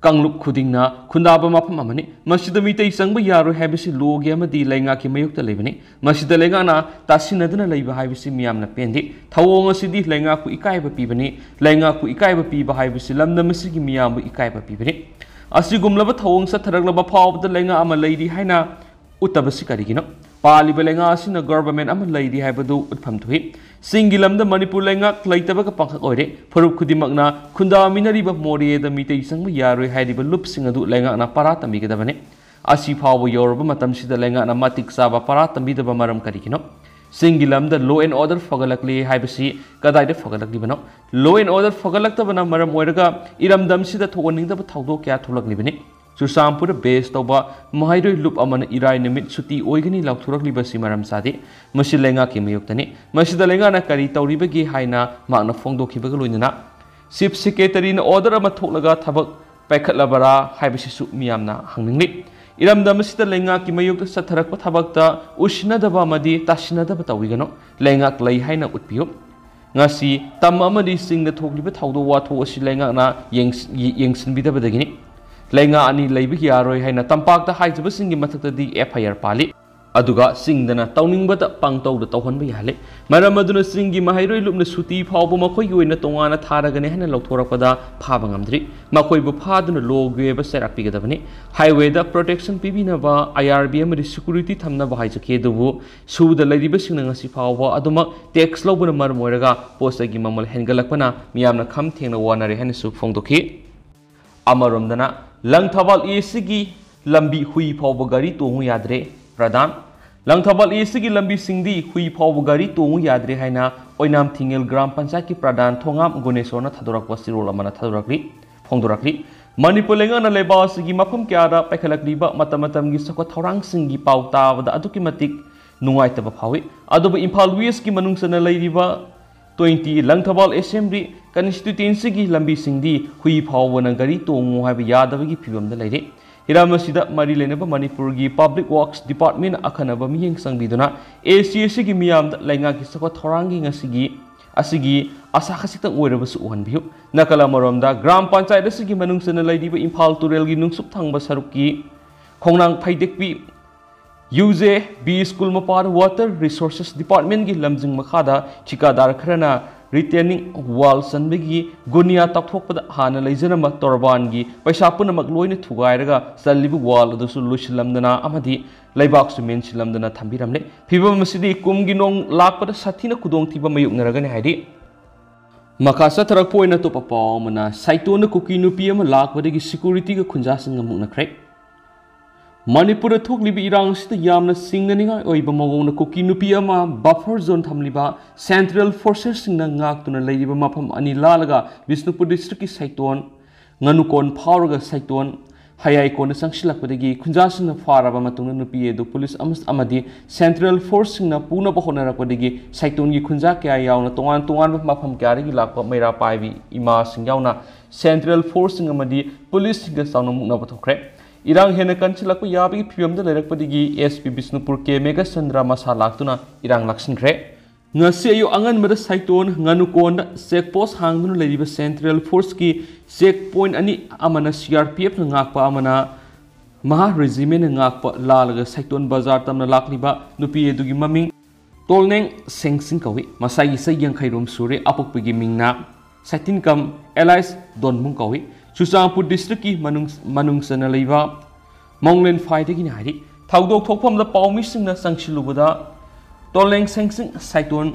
ꯀꯥꯡꯂꯨꯞ ꯈꯨꯗꯤꯡꯅ ꯈꯨꯟꯗꯥꯕ ꯃꯐꯝ ꯑꯃꯅꯤ꯫ ꯃꯁꯤꯗ ꯃꯤꯇꯩ ꯆꯪꯕ ꯌꯥꯔꯣꯏ ꯍꯥꯏꯕꯁꯤ ꯂꯣꯒꯤ ꯑꯃꯗꯤ ꯂꯩꯉꯥꯛꯀꯤ ꯃꯥꯌꯣꯛꯇ ꯂꯩꯕꯅꯤ꯫ ꯃꯁꯤꯗ ꯂꯩꯉꯥꯛꯅ ꯇꯥꯁꯤꯟꯅꯗꯨꯅ ꯂꯩꯕ ꯍꯥꯏꯕꯁꯤ ꯃꯤꯌꯥꯝꯅ ꯄꯦꯟꯗꯦ꯫ ꯊꯧꯑꯣꯡ ꯑꯁꯤꯗꯤ ꯂꯩꯉꯥꯛꯄꯨ ꯏꯀꯥꯏꯕ ꯄꯤꯕꯅꯤ꯫ ꯂꯩꯉꯥꯛꯄꯨ ꯏꯀꯥꯏꯕ ꯄꯤꯕ ꯍꯥꯏꯕꯁꯤ ꯂꯝꯗꯝ ꯑꯁꯤꯒꯤ ꯃꯤꯌꯥꯝꯕꯨ ꯏꯀꯥꯏꯕ ꯄꯤꯕꯅꯤ꯫ ꯑꯁꯤꯒꯨꯝꯂꯕ ꯊꯧꯑꯣꯡ ꯆꯠꯊꯔꯛꯂꯕ ꯐꯥꯎꯕꯗ ꯂꯩꯉꯥꯛ ꯑꯃ ꯂꯩꯔꯤ ꯍꯥꯏꯅ ꯎꯠꯇꯕꯁꯤ ꯀꯔꯤꯒꯤꯅꯣ? ꯄꯥꯜꯂꯤꯕ ꯂꯩꯉꯥꯛ ꯑꯁꯤꯅ ꯒꯣꯚꯔꯟꯃꯦꯟꯠ ꯑꯃ ꯂꯩꯔꯤ ꯍꯥꯏꯕꯗꯨ ꯎꯠꯐꯝ ꯊꯣꯛꯏ꯫ ꯆꯤꯡꯒꯤ ꯂꯝꯗ ꯃꯅꯤꯄꯨꯔ ꯂꯩꯉꯥꯛ ꯂꯩꯇꯕꯒ ꯄꯥꯡꯈꯛ ꯑꯣꯏꯔꯦ꯫ ꯐꯨꯔꯨꯞ ꯈꯨꯗꯤꯡꯃꯛꯅ ꯈꯨꯟꯗꯥꯃꯤꯟꯅꯔꯤꯕ ꯃꯣꯔꯦꯗ ꯃꯤꯇꯩ ꯆꯪꯕ ꯌꯥꯔꯣꯏ ꯍꯥꯏꯔꯤꯕ ꯂꯨꯞꯁꯤꯡ ꯑꯗꯨ ꯂꯩꯉꯥꯛꯅ ꯄꯔꯥ ꯇꯝꯕꯤꯒꯗꯕꯅꯤ꯫ ꯑꯁꯤ ꯐꯥꯎꯕ ꯌꯧꯔꯕ ꯃꯇꯝꯁꯤꯗ ꯂꯩꯉꯥꯛꯅ ꯃꯇꯤꯛ ꯆꯥꯕ ꯄꯔꯥ ꯇꯝꯕꯤꯗꯕ ꯃꯔꯝ ꯀꯔꯤꯒꯤꯅꯣ? ꯆꯤꯡꯒꯤ ꯂꯝꯗ law and order ꯐꯒꯠꯂꯛꯂꯦ ꯍꯥꯏꯕꯁꯤ ꯀꯗꯥꯏꯗ ꯐꯒꯠꯂꯛꯂꯤꯕꯅꯣ? Law and order ꯐꯒꯠꯂꯛꯇꯕꯅ ꯃꯔꯝ ꯑꯣꯏꯔꯒ ꯏꯔꯝꯗꯝꯁꯤꯗ ꯊꯣꯛꯍꯟꯅꯤꯡꯗꯕ ꯊꯧꯗꯣꯛ ꯀꯌꯥ ꯊꯣꯛꯂꯛꯂꯤꯕꯅꯤ꯫ ꯆꯨꯔꯆꯥꯟꯄꯨꯔꯗ base ꯇꯧꯕ ꯃꯍꯩꯔꯣꯏ ꯂꯨꯞ ꯑꯃꯅ ꯏꯔꯥꯏ ꯅꯨꯃꯤꯠ ꯁꯨꯇꯤ ꯑꯣꯏꯒꯅꯤ ꯂꯥꯎꯊꯣꯔꯛꯂꯤꯕꯁꯤ ꯃꯔꯝ ꯆꯥꯗꯦ꯫ ꯃꯁꯤ ꯂꯩꯉꯥꯛꯀꯤ ꯃꯥꯌꯣꯛꯇꯅꯤ꯫ ꯃꯁꯤꯗ ꯂꯩꯉꯥꯛꯅ ꯀꯔꯤ ꯇꯧꯔꯤꯕꯒꯦ ꯍꯥꯏꯅ ꯃꯍꯥꯛꯅ ꯐꯣꯡꯗꯣꯛꯈꯤꯕꯒ ꯂꯣꯏꯅꯅ Chief Secretaryꯅ order ꯑꯃ ꯊꯣꯛꯂꯒ ꯊꯕꯛ ꯄꯥꯏꯈꯠꯂꯕꯔꯥ ꯍꯥꯏꯕꯁꯤꯁꯨ ꯃꯤꯌꯥꯝꯅ ꯍꯪꯅꯤꯡꯂꯤ꯫ ꯏꯔꯝꯗꯝ ꯑꯁꯤꯗ ꯂꯩꯉꯥꯛꯀꯤ ꯃꯥꯌꯣꯛꯇ ꯆꯠꯊꯔꯛꯄ ꯊꯕꯛꯇ ꯎꯁꯤꯟꯅꯗꯕ ꯑꯃꯗꯤ ꯇꯥꯁꯤꯟꯅꯗꯕ ꯇꯧꯕꯤꯒꯅꯨ꯫ ꯂꯩꯉꯥꯛ ꯂꯩ ꯍꯥꯏꯅ ꯎꯠꯄꯤꯌꯨ꯫ ꯉꯁꯤ ꯇꯝ ꯑꯃꯗꯤ ꯆꯤꯡꯗ ꯊꯣꯛꯂꯤꯕ ꯊꯧꯗꯣꯛ ꯋꯥꯊꯣꯛ ꯑꯁꯤ ꯂꯩꯉꯥꯛꯅ ꯌꯦꯡꯁ-, ꯌꯦ-, ꯌꯦꯡꯁꯤꯟꯕꯤꯗꯕꯗꯒꯤꯅꯤ꯫ ꯂꯩꯉꯥꯛ ꯑꯅꯤ ꯂꯩꯕ ꯌꯥꯔꯣꯏ ꯍꯥꯏꯅ ꯇꯝꯄꯥꯛꯇ ꯍꯥꯏꯖꯕꯁꯤꯡꯒꯤ ꯃꯊꯛꯇꯗꯤ F I R ꯄꯥꯜꯂꯤ꯫ ꯑꯗꯨꯒ ꯆꯤꯡꯗꯅ ꯇꯧꯅꯤꯡꯕꯇ ꯄꯪꯇꯧꯗ ꯇꯧꯍꯟꯕ ꯌꯥꯍꯜꯂꯤ꯫ ꯃꯔꯝ ꯑꯗꯨꯅ ꯆꯤꯡꯒꯤ ꯃꯍꯩꯔꯣꯏ ꯂꯨꯞꯅ ꯁꯨꯇꯤ ꯐꯥꯎꯕ ꯃꯈꯣꯏꯒꯤ ꯑꯣꯏꯅ ꯇꯣꯉꯥꯟꯅ ꯊꯥꯔꯒꯅꯤ ꯍꯥꯏꯅ ꯂꯧꯊꯣꯔꯛꯄꯗ ꯐꯥꯕ ꯉꯝꯗ꯭ꯔꯤ꯫ ꯃꯈꯣꯏꯕꯨ ꯐꯥꯗꯨꯅ ꯂꯣꯒꯤ ꯑꯣꯏꯕ ꯆꯩꯔꯥꯛ ꯄꯤꯒꯗꯕꯅꯤ꯫ Highwayꯗ protection ꯄꯤꯕꯤꯅꯕ I R B ꯑꯃꯗꯤ security ꯊꯝꯅꯕ ꯍꯥꯏꯖꯈꯤ, ꯑꯗꯨꯕꯨ ꯁꯨꯕꯗ ꯂꯩꯔꯤꯕꯁꯤꯡꯅ ꯉꯁꯤ ꯐꯥꯎꯕ ꯑꯗꯨꯃꯛ tax ꯂꯧꯕꯅ ꯃꯔꯝ ꯑꯣꯏꯔꯒ ꯄꯣꯠ ꯆꯩꯒꯤ ꯃꯃꯜ ꯍꯦꯟꯒꯠꯂꯛꯄꯅ ꯃꯤꯌꯥꯝꯅ ꯈꯝ ꯊꯦꯡꯅ ꯋꯥꯅꯔꯦ ꯍꯥꯏꯅꯁꯨ ꯐꯣꯡꯗꯣꯛꯈꯤ꯫ ꯑꯃꯔꯣꯝꯗꯅ ꯂꯪꯊꯕꯥꯜ A Cꯒꯤ ꯂꯝꯕꯤ ꯍꯨꯏ ꯐꯥꯎꯕ ꯒꯥꯔꯤ ꯇꯣꯡꯉꯨ ꯌꯥꯗ꯭ꯔꯦ꯫ ꯄ꯭ꯔꯙꯥꯟ, ꯂꯪꯊꯕꯥꯜ A Cꯒꯤ ꯂꯝꯕꯤꯁꯤꯡꯗꯤ ꯍꯨꯏ ꯐꯥꯎꯕ ꯒꯥꯔꯤ ꯇꯣꯡꯉꯨ ꯌꯥꯗ꯭ꯔꯦ ꯍꯥꯏꯅ ꯑꯣꯏꯅꯥꯝ ꯊꯤꯡꯉꯦꯜ ꯒ꯭ꯔꯥꯝ ꯄꯟꯆꯥꯌꯠꯀꯤ ꯄ꯭ꯔꯙꯥꯟ ꯊꯣꯉꯥꯝ ꯒꯨꯅꯦꯁꯣꯔꯅ ꯊꯥꯗꯣꯔꯛꯄ ꯆꯦꯔꯣꯜ ꯑꯃꯅ ꯊꯥꯗꯣꯔꯛꯂꯤ, ꯐꯣꯡꯗꯣꯔꯛꯂꯤ꯫ ꯃꯅꯤꯄꯨꯔ ꯂꯩꯉꯥꯛꯅ ꯂꯩꯕꯥꯛ ꯑꯁꯤꯒꯤ ꯃꯐꯝ ꯀꯌꯥꯗ ꯄꯥꯏꯈꯠꯂꯛꯂꯤꯕ ꯃꯇꯝ ꯃꯇꯝꯒꯤ ꯆꯥꯎꯈꯠ ꯊꯧꯔꯥꯡꯁꯤꯡꯒꯤ ꯄꯥꯎ ꯇꯥꯕꯗ ꯑꯗꯨꯛꯀꯤ ꯃꯇꯤꯛ ꯅꯨꯡꯉꯥꯏꯇꯕ ꯐꯥꯎꯏ꯫ ꯑꯗꯨꯕꯨ ꯏꯝꯐꯥꯜ Westꯀꯤ ꯃꯅꯨꯡ ꯆꯟꯅ ꯂꯩꯔꯤꯕ twenty ꯂꯪꯊꯕꯥꯜ Assembly Constituencyꯒꯤ ꯂꯝꯕꯤꯁꯤꯡꯗꯤ ꯍꯨꯏ ꯐꯥꯎꯕꯅ ꯒꯥꯔꯤ ꯇꯣꯡꯉꯨ ꯍꯥꯏꯕ ꯌꯥꯗꯕꯒꯤ ꯐꯤꯕꯝꯗ ꯂꯩꯔꯦ꯫ ꯍꯤꯔꯝ ꯑꯁꯤꯗ ꯃꯔꯤ ꯂꯩꯅꯕ ꯃꯅꯤꯄꯨꯔꯒꯤ Public Works Department ꯑꯈꯟꯅꯕ ꯃꯤꯠꯌꯦꯡ ꯆꯪꯕꯤꯗꯨꯅ A C ꯑꯁꯤꯒꯤ ꯃꯤꯌꯥꯝꯗ ꯂꯩꯉꯥꯛꯀꯤ ꯆꯥꯎꯈꯠ ꯊꯧꯔꯥꯡꯒꯤ ꯉꯁꯤꯒꯤ ꯑꯁꯤꯒꯤ ꯑꯁꯥ ꯈꯖꯤꯛꯇꯪ ꯑꯣꯏꯔꯕꯁꯨ ꯎꯍꯟꯕꯤꯌꯨ꯫ ꯅꯥꯀꯜ ꯑꯃꯔꯣꯝꯗ, ꯒ꯭ꯔꯥꯝ ꯄꯟꯆꯥꯌꯠ ꯑꯁꯤꯒꯤ ꯃꯅꯨꯡ ꯆꯟꯅ ꯂꯩꯔꯤꯕ ꯏꯝꯐꯥꯜ ꯇꯨꯔꯦꯜꯒꯤ ꯅꯨꯡꯆꯨꯞ ꯊꯪꯕ ꯁꯔꯨꯛꯀꯤ ꯈꯣꯡꯅꯥꯡ ꯐꯩꯗꯦꯛꯄꯤ ꯌꯨ ꯖꯦ ꯕꯤ ꯁ꯭ꯀꯨꯜ ꯃꯄꯥꯗ Water Resources Departmentꯀꯤ ꯂꯝꯖꯤꯡ ꯃꯈꯥꯗ ꯊꯤꯀꯥꯗꯥꯔ ꯈꯔꯅ retaining wall ꯆꯟꯕꯒꯤ ꯒꯨꯅꯤꯌꯥ ꯇꯥꯎꯊꯣꯛꯄꯗ ꯍꯥꯟꯅ ꯂꯩꯖꯔꯝꯕ ꯇꯣꯔꯕꯥꯟꯒꯤ ꯄꯩꯁꯥ ꯄꯨꯝꯅꯃꯛ ꯂꯣꯏꯅ ꯊꯨꯒꯥꯏꯔꯒ ꯆꯜꯂꯤꯕ wall ꯑꯗꯨꯁꯨ ꯂꯣꯏꯁꯤꯜꯂꯝꯗꯅ ꯑꯃꯗꯤ ꯂꯩꯕꯥꯛꯁꯨ ꯃꯦꯟꯁꯤꯜꯂꯝꯗꯅ ꯊꯝꯕꯤꯔꯝꯂꯦ꯫ ꯐꯤꯕꯝ ꯑꯁꯤꯗꯤ ꯀꯨꯝꯒꯤ ꯅꯣꯡ ꯂꯥꯛꯄꯗ ꯁꯥꯊꯤꯅ ꯈꯨꯗꯣꯡꯊꯤꯕ ꯃꯥꯌꯣꯛꯅꯔꯒꯅꯤ ꯍꯥꯏꯔꯤ꯫ ꯃꯈꯥ ꯆꯠꯊꯔꯛꯄ ꯑꯣꯏꯅ ꯑꯇꯣꯞꯄ ꯄꯥꯎ ꯑꯃꯅ, ꯁꯥꯏꯇꯣꯟꯅ ꯀꯨꯀꯤ ꯅꯨꯄꯤ ꯑꯃ ꯂꯥꯛꯄꯗꯒꯤ securityꯒ ꯈꯨꯟꯖꯥꯁꯤꯡꯒ ꯃꯨꯛꯅꯈ꯭ꯔꯦ꯫ ꯃꯅꯤꯄꯨꯔꯗ ꯊꯣꯛꯂꯤꯕ ꯏꯔꯥꯡ ꯑꯁꯤꯗ ꯌꯥꯝꯅ ꯆꯤꯡꯅꯅꯤꯡꯉꯥꯏ ꯑꯣꯏꯕ ꯃꯑꯣꯡꯗ ꯀꯨꯀꯤ ꯅꯨꯄꯤ ꯑꯃ buffer zone ꯊꯝꯂꯤꯕ central forcesꯁꯤꯡꯅ ꯉꯥꯛꯇꯨꯅ ꯂꯩꯔꯤꯕ ꯃꯐꯝ ꯑꯅꯤ ꯂꯥꯜꯂꯒ ꯕꯤꯁꯅꯨꯄꯨꯔ districtꯀꯤ ꯁꯥꯏꯇꯣꯟ ꯉꯥꯅꯨꯀꯣꯟ ꯐꯥꯎꯔꯒ ꯁꯥꯏꯇꯣꯟ ꯍꯌꯥꯏꯀꯣꯟꯗ ꯆꯪꯁꯤꯜꯂꯛꯄꯗꯒꯤ ꯈꯨꯟꯖꯥꯁꯤꯡꯅ ꯐꯥꯔꯕ ꯃꯇꯨꯡꯗ ꯅꯨꯄꯤ ꯑꯗꯨ ꯄꯨꯂꯤꯁ ꯑꯃ-, ꯑꯃꯗꯤ central forceꯁꯤꯡꯅ ꯄꯨꯅꯕ ꯍꯣꯠꯅꯔꯛꯄꯗꯒꯤ ꯁꯥꯏꯇꯣꯟꯒꯤ ꯈꯨꯟꯖꯥ ꯀꯌꯥ ꯌꯥꯎꯅ ꯇꯣꯉꯥꯟ ꯇꯣꯉꯥꯟꯕ ꯃꯐꯝ ꯀꯌꯥꯗꯒꯤ ꯂꯥꯛꯄ ꯃꯩꯔꯥ ꯄꯥꯏꯕꯤ ꯏꯃꯥꯁꯤꯡ ꯌꯥꯎꯅ central forceꯁꯤꯡ ꯑꯃꯗꯤ ꯄꯨꯂꯤꯁꯁꯤꯡꯒ ꯆꯥꯎꯅ ꯃꯨꯛꯅꯕ ꯊꯣꯛꯈ꯭ꯔꯦ꯫ ꯏꯔꯥꯡ ꯍꯦꯟꯅ ꯀꯟꯁꯤꯜꯂꯛꯄ ꯌꯥꯕꯒꯤ ꯐꯤꯕꯝꯗ ꯂꯩꯔꯛꯄꯗꯒꯤ SP ꯕꯤꯁꯅꯨꯄꯨꯔ ꯀꯦ ꯃꯦꯘꯆꯟꯗ꯭ꯔ ꯃꯁꯥ ꯂꯥꯛꯇꯨꯅ ꯏꯔꯥꯡ ꯂꯥꯛꯁꯤꯟꯈ꯭ꯔꯦ꯫ ꯉꯁꯤ ꯑꯌꯨꯛ ꯑꯉꯟꯕꯗ ꯁꯥꯏꯇꯣꯟ ꯉꯥꯅꯨꯀꯣꯟꯗ check post ꯍꯥꯡꯗꯨꯅ ꯂꯩꯔꯤꯕ central forceꯀꯤ check point ꯑꯅꯤ ꯑꯃꯅ CRPFꯅ ꯉꯥꯛꯄ ꯑꯃꯅ ꯃꯍꯥ regimentꯅ ꯉꯥꯛꯄ ꯂꯥꯜꯂꯒ ꯁꯥꯏꯇꯣꯟ ꯕꯖꯥꯔ ꯇꯝꯅ ꯂꯥꯛꯂꯤꯕ ꯅꯨꯄꯤ ꯑꯗꯨꯒꯤ ꯃꯃꯤꯡ ꯇꯣꯜꯅꯦꯡ ꯁꯦꯡꯁꯤꯡ ꯀꯧꯏ꯫ ꯃꯁꯥꯒꯤ ꯆꯍꯤ ꯌꯥꯡꯈꯩ ꯔꯣꯝ ꯁꯨꯔꯦ꯫ ꯑꯄꯣꯛꯄꯒꯤ ꯃꯤꯡꯅ ꯁꯥꯏꯇꯤꯟꯀꯝ alias ꯗꯣꯟꯃꯨꯡ ꯀꯧꯏ꯫ ꯆꯨꯔꯆꯥꯟꯄꯨꯔ districtꯀꯤ ꯃꯅꯨꯡ, ꯃꯅꯨꯡ ꯆꯟꯅ ꯂꯩꯕ ꯃꯣꯡꯂꯦꯟꯐꯥꯏꯗꯒꯤꯅꯤ ꯍꯥꯏꯔꯤ꯫ ꯊꯧꯗꯣꯛ ꯊꯣꯛꯐꯝꯗ ꯄꯥꯎꯃꯤꯁꯤꯡꯅ ꯆꯪꯁꯤꯜꯂꯨꯕꯗ ꯇꯣꯂꯦꯡ ꯁꯦꯡꯁꯤꯡ ꯁꯥꯏꯇꯣꯟ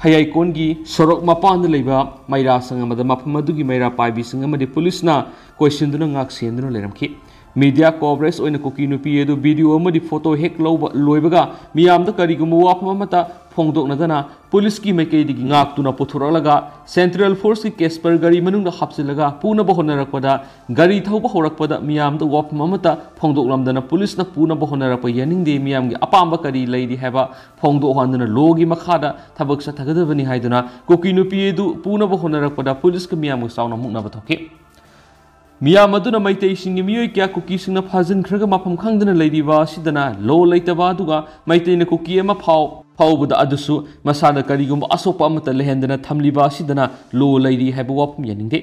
ꯍꯌꯥꯏꯀꯣꯟꯒꯤ ꯁꯣꯔꯣꯛ ꯃꯄꯥꯟꯗ ꯂꯩꯕ ꯃꯩꯔꯥꯁꯪ ꯑꯃꯗ ꯃꯐꯝ ꯑꯗꯨꯒꯤ ꯃꯩꯔꯥ ꯄꯥꯏꯕꯤꯁꯤꯡ ꯑꯃꯗꯤ ꯄꯨꯂꯤꯁꯅ ꯀꯣꯏꯁꯤꯟꯗꯨꯅ ꯉꯥꯛ ꯁꯦꯟꯗꯨꯅ ꯂꯩꯔꯝꯈꯤ꯫ Media coverage ꯑꯣꯏꯅ ꯀꯨꯀꯤ ꯅꯨꯄꯤ ꯑꯗꯨ video ꯑꯃꯗꯤ photo ꯍꯦꯛ ꯂꯧꯕ ꯂꯣꯏꯕꯒ ꯃꯤꯌꯥꯝꯗ ꯀꯔꯤꯒꯨꯝꯕ ꯋꯥꯐꯝ ꯑꯃꯠꯇ ꯐꯣꯡꯗꯣꯛꯅꯗꯅ ꯄꯨꯂꯤꯁꯀꯤ ꯃꯥꯏꯀꯩꯗꯒꯤ ꯉꯥꯛꯇꯨꯅ ꯄꯨꯊꯣꯔꯛꯂꯒ central forceꯀꯤ Casper ꯒꯥꯔꯤ ꯃꯅꯨꯡꯗ ꯍꯥꯞꯆꯤꯜꯂꯒ ꯄꯨꯅꯕ ꯍꯣꯠꯅꯔꯛꯄꯗ, ꯒꯥꯔꯤ ꯊꯧꯕ ꯍꯧꯔꯛꯄꯗ ꯃꯤꯌꯥꯝꯗ ꯋꯥꯐꯝ ꯑꯃꯠꯇ ꯐꯣꯡꯗꯣꯛꯂꯝꯗꯅ ꯄꯨꯂꯤꯁꯅ ꯄꯨꯅꯕ ꯍꯣꯠꯅꯔꯛꯄ ꯌꯥꯅꯤꯡꯗꯦ, ꯃꯤꯌꯥꯝꯒꯤ ꯑꯄꯥꯝꯕ ꯀꯔꯤ ꯂꯩꯔꯤ ꯍꯥꯏꯕ ꯐꯣꯡꯗꯣꯛꯍꯟꯗꯨꯅ lawꯒꯤ ꯃꯈꯥꯗ ꯊꯕꯛ ꯆꯠꯊꯒꯗꯕꯅꯤ ꯍꯥꯏꯗꯨꯅ ꯀꯨꯀꯤ ꯅꯨꯄꯤ ꯑꯗꯨ ꯄꯨꯅꯕ ꯍꯣꯠꯅꯔꯛꯄꯗ ꯄꯨꯂꯤꯁꯀ ꯃꯤꯌꯥꯝꯒ ꯆꯥꯎꯅ ꯃꯨꯛꯅꯕ ꯊꯣꯛꯈꯤ꯫ ꯃꯤꯌꯥꯝ ꯑꯗꯨꯅ ꯃꯩꯇꯩꯁꯤꯡꯒꯤ ꯃꯤꯑꯣꯏ ꯀꯌꯥ ꯀꯨꯀꯤꯁꯤꯡꯅ ꯐꯥꯖꯤꯟꯈ꯭ꯔꯒ ꯃꯐꯝ ꯈꯪꯗꯅ ꯂꯩꯔꯤꯕ ꯑꯁꯤꯗꯅ ꯂꯣ ꯂꯩꯇꯕ, ꯑꯗꯨꯒ ꯃꯩꯇꯩꯅ ꯀꯨꯀꯤ ꯑꯃ ꯐꯥꯎ-, ꯐꯥꯎꯕꯗ ꯑꯗꯨꯁꯨ ꯃꯁꯥꯗ ꯀꯔꯤꯒꯨꯝꯕ ꯑꯁꯣꯛꯄ ꯑꯃꯠꯇ ꯂꯩꯍꯟꯗꯅ ꯊꯝꯂꯤꯕ ꯑꯁꯤꯗꯅ ꯂꯣ ꯂꯩꯔꯤ ꯍꯥꯏꯕ ꯋꯥꯐꯝ ꯌꯥꯅꯤꯡꯗꯦ꯫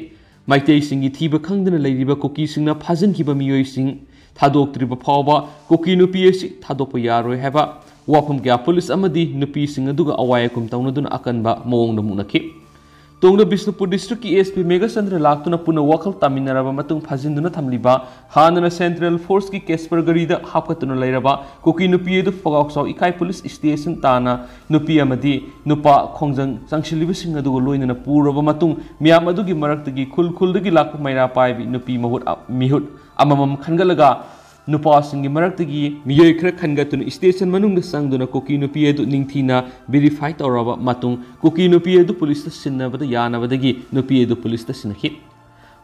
ꯃꯩꯇꯩꯁꯤꯡꯒꯤ ꯊꯤꯕ ꯈꯪꯗꯅ ꯂꯩꯔꯤꯕ ꯀꯨꯀꯤꯁꯤꯡꯅ ꯐꯥꯖꯤꯟꯈꯤꯕ ꯃꯤꯑꯣꯏꯁꯤꯡ ꯊꯥꯗꯣꯛꯇ꯭ꯔꯤꯕ ꯐꯥꯎꯕ ꯀꯨꯀꯤ ꯅꯨꯄꯤ ꯑꯁꯤ ꯊꯥꯗꯣꯛꯄ ꯌꯥꯔꯣꯏ ꯍꯥꯏꯕ ꯋꯥꯐꯝ ꯀꯌꯥ ꯄꯨꯂꯤꯁ ꯑꯃꯗꯤ ꯅꯨꯄꯤꯁꯤꯡ ꯑꯗꯨꯒ ꯑꯋꯥꯏ ꯑꯀꯨꯝ ꯇꯧꯅꯗꯨꯅ ꯑꯀꯟꯕ ꯃꯑꯣꯡꯗ ꯃꯨꯛꯅꯈꯤ꯫ ꯇꯨꯡꯗ ꯕꯤꯁꯅꯨꯄꯨꯔ ꯗꯤꯁꯇ꯭ꯔꯤꯛꯀꯤ ꯑꯦꯁ ꯄꯤ ꯃꯦꯘꯆꯟꯗ꯭ꯔ ꯂꯥꯛꯇꯨꯅ ꯄꯨꯟꯅ ꯋꯥꯈꯜ ꯇꯥꯃꯤꯟꯅꯔꯕ ꯃꯇꯨꯡ ꯐꯥꯖꯤꯟꯗꯨꯅ ꯊꯝꯂꯤꯕ ꯍꯥꯟꯅꯅ ꯁꯦꯟꯇ꯭ꯔꯦꯜ ꯐꯣꯔꯁꯀꯤ ꯀꯦꯁꯄꯔ ꯒꯥꯔꯤꯗ ꯍꯥꯞꯀꯠꯇꯨꯅ ꯂꯩꯔꯕ ꯀꯨꯀꯤ ꯅꯨꯄꯤ ꯑꯗꯨ ꯐꯒꯥꯎꯆꯥꯎ ꯏꯀꯥꯏ ꯄꯨꯂꯤꯁ ꯁ꯭ꯇꯦꯁꯟ ꯇꯥꯟꯅ ꯅꯨꯄꯤ ꯑꯃꯗꯤ ꯅꯨꯄꯥ ꯈꯣꯡꯖꯪ ꯆꯪꯁꯤꯜꯂꯤꯕꯁꯤꯡ ꯑꯗꯨꯒ ꯂꯣꯏꯅꯅ ꯄꯨꯔꯕ ꯃꯇꯨꯡ ꯃꯤꯌꯥꯝ ꯑꯗꯨꯒꯤ ꯃꯔꯛꯇꯒꯤ ꯈꯨꯜ ꯈꯨꯜꯗꯒꯤ ꯂꯥꯛꯄ ꯃꯩꯔꯥ ꯄꯥꯏꯕꯤ ꯅꯨꯄꯤ ꯃꯍꯨꯠ ꯑ-, ꯃꯤꯍꯨꯠ ꯑꯃꯃꯝ ꯈꯟꯒꯠꯂꯒ ꯅꯨꯄꯥꯁꯤꯡꯒꯤ ꯃꯔꯛꯇꯒꯤ ꯃꯤꯑꯣꯏ ꯈꯔ ꯈꯟꯒꯠꯇꯨꯅ ꯁ꯭ꯇꯦꯁꯟ ꯃꯅꯨꯡꯗ ꯆꯪꯗꯨꯅ ꯀꯨꯀꯤ ꯅꯨꯄꯤ ꯑꯗꯨ ꯅꯤꯡꯊꯤꯅ ꯚꯦꯔꯤꯐꯥꯏ ꯇꯧꯔꯕ ꯃꯇꯨꯡ ꯀꯨꯀꯤ ꯅꯨꯄꯤ ꯑꯗꯨ ꯄꯨꯂꯤꯁꯇ ꯁꯤꯟꯅꯕꯗ ꯌꯥꯅꯕꯗꯒꯤ ꯅꯨꯄꯤ ꯑꯗꯨ ꯄꯨꯂꯤꯁꯇ ꯁꯤꯟꯅꯈꯤ꯫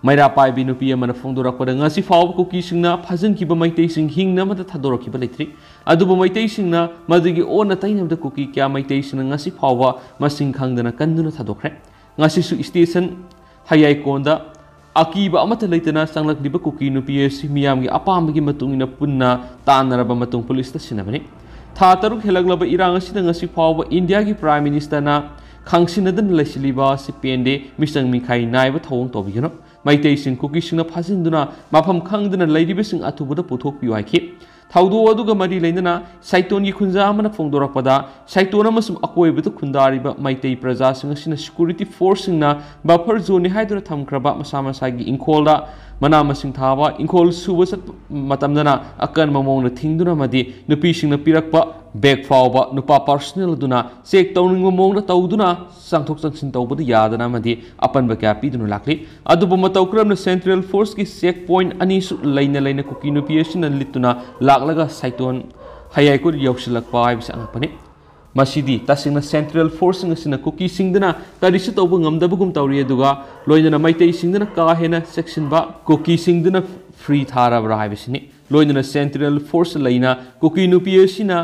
ꯃꯩꯔꯥ ꯄꯥꯏꯕꯤ ꯅꯨꯄꯤ ꯑꯃꯅ ꯐꯣꯡꯗꯣꯔꯛꯄꯗ ꯉꯁꯤ ꯐꯥꯎꯕ ꯀꯨꯀꯤꯁꯤꯡꯅ ꯐꯥꯖꯤꯟꯈꯤꯕ ꯃꯩꯇꯩꯁꯤꯡ ꯍꯤꯡꯅ ꯑꯃꯠꯇ ꯊꯥꯗꯣꯔꯛꯈꯤꯕ ꯂꯩꯇ꯭ꯔꯤ꯫ ꯑꯗꯨꯕꯨ ꯃꯩꯇꯩꯁꯤꯡꯅ ꯃꯗꯨꯒꯤ ꯑꯣꯟꯅ ꯇꯩꯅꯕꯗ ꯀꯨꯀꯤ ꯀꯌꯥ ꯃꯩꯇꯩꯁꯤꯡꯅ ꯉꯁꯤ ꯐꯥꯎꯕ ꯃꯁꯤꯡ ꯈꯪꯗꯅ ꯀꯟꯗꯨꯅ ꯊꯥꯗꯣꯛꯈ꯭ꯔꯦ꯫ ꯉꯁꯤꯁꯨ ꯁ꯭ꯇꯦꯁꯟ ꯍꯌꯥꯏꯀꯣꯟꯗ ꯑꯀꯤꯕ ꯑꯃꯠꯇ ꯂꯩꯇꯅ ꯆꯪꯂꯛꯂꯤꯕ ꯀꯨꯀꯤ ꯅꯨꯄꯤ ꯑꯁꯤ ꯃꯤꯌꯥꯝꯒꯤ ꯑꯄꯥꯝꯕꯒꯤ ꯃꯇꯨꯡ ꯏꯟꯅ ꯄꯨꯟꯅ ꯇꯥꯟꯅꯔꯕ ꯃꯇꯨꯡ ꯄꯨꯂꯤꯁꯇ ꯁꯤꯟꯅꯕꯅꯤ꯫ ꯊꯥ ꯇꯔꯨꯛ ꯍꯦꯜꯂꯛꯂꯕ ꯏꯔꯥꯡ ꯑꯁꯤꯗ ꯉꯁꯤ ꯐꯥꯎꯕ ꯏꯟꯗꯤꯌꯥꯒꯤ ꯄ꯭ꯔꯥꯏꯝ ꯃꯤꯅꯤꯁꯇꯔꯅ ꯈꯪꯁꯤꯟꯅꯗꯅ ꯂꯩꯁꯤꯜꯂꯤꯕ ꯑꯁꯤ ꯄꯦꯟꯗꯦ꯫ ꯃꯤꯆꯪ ꯃꯤꯈꯥꯏ ꯅꯥꯏꯕ ꯊꯧꯑꯣꯡ ꯇꯧꯕꯤꯒꯅꯨ꯫ ꯃꯩꯇꯩꯁꯤꯡ ꯀꯨꯀꯤꯁꯤꯡꯅ ꯐꯥꯖꯤꯟꯗꯨꯅ ꯃꯐꯝ ꯈꯪꯗꯅ ꯂꯩꯔꯤꯕꯁꯤꯡ ꯑꯊꯨꯕꯗ ꯄꯨꯊꯣꯛꯄꯤꯌꯨ ꯍꯥꯏꯈꯤ꯫ ꯊꯧꯗꯣꯛ ꯑꯗꯨꯒ ꯃꯔꯤ ꯂꯩꯅꯅ ꯁꯥꯏꯇꯣꯟꯒꯤ ꯈꯨꯟꯖꯥ ꯑꯃꯅ ꯐꯣꯡꯗꯣꯔꯛꯄꯗ, ꯁꯥꯏꯇꯣꯟ ꯑꯃꯁꯨꯡ ꯑꯀꯣꯏꯕꯗ ꯈꯨꯟꯗꯥꯔꯤꯕ ꯃꯩꯇꯩ ꯄ꯭ꯔꯖꯥꯁꯤꯡ ꯑꯁꯤꯅ ꯁꯦꯀ꯭ꯌꯨꯔꯤꯇꯤ ꯐꯣꯔꯁꯁꯤꯡꯅ ꯕꯐꯔ ꯖꯣꯟꯅꯤ ꯍꯥꯏꯗꯨꯅ ꯊꯝꯈ꯭ꯔꯕ ꯃꯁꯥ ꯃꯁꯥꯒꯤ ꯏꯪꯈꯣꯜꯗ ꯃꯅꯥ ꯃꯁꯤꯡ ꯊꯥꯕ, ꯏꯪꯈꯣꯜ ꯁꯨꯕ ꯆꯠꯄ ꯃꯇꯝꯗꯅ ꯑꯀꯟꯕ ꯃꯑꯣꯡꯗ ꯊꯤꯡꯗꯨꯅ ꯑꯃꯗꯤ ꯅꯨꯄꯤꯁꯤꯡꯅ ꯄꯤꯔꯛꯄ ꯕꯦꯒ ꯐꯥꯎꯕ ꯅꯨꯄꯥ ꯄꯥꯔꯁꯅꯦꯜ ꯑꯗꯨꯅ ꯆꯦꯛ ꯇꯧꯅꯤꯡꯕ ꯃꯑꯣꯡꯗ ꯇꯧꯗꯨꯅ ꯆꯪꯊꯣꯛ ꯆꯪꯁꯤꯟ ꯇꯧꯕꯗ ꯌꯥꯗꯅ ꯑꯃꯗꯤ ꯑꯄꯟꯕ ꯀꯌꯥ ꯄꯤꯗꯨꯅ ꯂꯥꯛꯂꯤ꯫ ꯑꯗꯨꯕꯨ ꯃꯇꯧ ꯀꯔꯝꯅ ꯁꯦꯟꯇ꯭ꯔꯦꯜ ꯐꯣꯔꯁꯀꯤ ꯆꯦꯛ ꯄꯣꯏꯟꯠ ꯑꯅꯤꯁꯨ ꯂꯩꯅ ꯂꯩꯅ ꯀꯨꯀꯤ ꯅꯨꯄꯤ ꯑꯁꯤꯅ ꯂꯤꯠꯇꯨꯅ ꯂꯥꯛꯂꯒ ꯁꯥꯏꯇꯣꯟ ꯍꯌꯥꯏꯀꯨꯠ ꯌꯧꯁꯤꯜꯂꯛꯄ ꯍꯥꯏꯕꯁꯤ ꯑꯉꯛꯄꯅꯤ꯫ ꯃꯁꯤꯗꯤ ꯇꯁꯦꯡꯅ ꯁꯦꯟꯇ꯭ꯔꯦꯜ ꯐꯣꯔꯁꯁꯤꯡ ꯑꯁꯤꯅ ꯀꯨꯀꯤꯁꯤꯡꯗꯅ ꯀꯔꯤꯁꯨ ꯇꯧꯕ ꯉꯝꯗꯕꯒꯨꯝ ꯇꯧꯔꯤ, ꯑꯗꯨꯒ ꯂꯣꯏꯅꯅ ꯃꯩꯇꯩꯁꯤꯡꯗꯅ ꯀꯥ ꯍꯦꯟꯅ ꯆꯦꯛꯁꯤꯟꯕ, ꯀꯨꯀꯤꯁꯤꯡꯗꯨꯅ ꯐ꯭ꯔꯤ ꯊꯥꯔꯕ꯭ꯔꯥ ꯍꯥꯏꯕꯁꯤꯅꯤ꯫ ꯂꯣꯏꯅꯅ ꯁꯦꯟꯇ꯭ꯔꯦꯜ ꯐꯣꯔꯁ ꯂꯩꯅ ꯀꯨꯀꯤ ꯅꯨꯄꯤ ꯑꯁꯤꯅ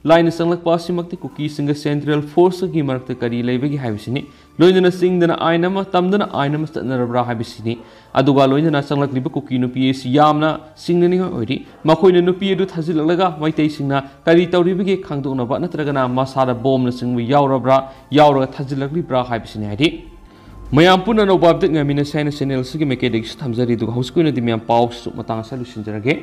ꯂꯥꯏꯅ ꯆꯪꯂꯛꯄ ꯑꯁꯤꯃꯛꯇꯤ ꯀꯨꯀꯤꯁꯤꯡꯒ ꯁꯦꯟꯇ꯭ꯔꯦꯜ ꯐꯣꯔꯁꯀꯤ ꯃꯔꯛꯇ ꯀꯔꯤ ꯂꯩꯕꯒꯦ ꯍꯥꯏꯕꯁꯤꯅꯤ꯫ ꯂꯣꯏꯅꯅ ꯆꯤꯡꯗꯅ ꯑꯥꯏꯟ ꯑꯃ, ꯇꯝꯗꯅ ꯑꯥꯏꯟ ꯑꯃ ꯆꯠꯅꯔꯕ꯭ꯔꯥ ꯍꯥꯏꯕꯁꯤꯅꯤ꯫ ꯑꯗꯨꯒ ꯂꯣꯏꯅꯅ ꯆꯪꯂꯛꯂꯤꯕ ꯀꯨꯀꯤ ꯅꯨꯄꯤ ꯑꯁꯤ ꯌꯥꯝꯅ ꯆꯤꯡꯅꯅꯤꯡꯉꯥꯏ ꯑꯣꯏꯔꯤ꯫ ꯃꯈꯣꯏꯅ ꯅꯨꯄꯤ ꯑꯗꯨ ꯊꯥꯖꯤꯜꯂꯛꯂꯒ ꯃꯩꯇꯩꯁꯤꯡꯅ ꯀꯔꯤ ꯇꯧꯔꯤꯕꯒꯦ ꯈꯪꯗꯣꯛꯅꯕ ꯅꯠꯇ꯭ꯔꯒꯅ ꯃꯁꯥꯗ ꯕꯣꯝꯅꯆꯤꯡꯕ ꯌꯥꯎꯔꯕ꯭ꯔꯥ, ꯌꯥꯎꯔꯒ ꯊꯥꯖꯤꯜꯂꯛꯂꯤꯕ꯭ꯔꯥ ꯍꯥꯏꯕꯁꯤꯅꯤ ꯍꯥꯏꯔꯤ꯫ ꯃꯌꯥꯝ ꯄꯨꯟꯅ ꯑꯅꯧꯕ ꯑꯞꯗꯦꯠ ꯉꯥꯏꯃꯤꯟꯅꯁꯤ ꯍꯥꯏꯅ ꯆꯦꯅꯦꯜ ꯑꯁꯤꯒꯤ ꯃꯥꯏꯀꯩꯗꯒꯤꯁꯨ ꯊꯝꯖꯔꯤ꯫ ꯑꯗꯨꯒ ꯍꯧꯖꯤꯛꯀꯤ ꯑꯣꯏꯅꯗꯤ ꯃꯌꯥꯝ ꯄꯥꯎꯁꯤꯁꯨ ꯃꯇꯥꯡ ꯑꯁꯤꯗ ꯂꯣꯏꯁꯤꯟꯖꯔꯒꯦ꯫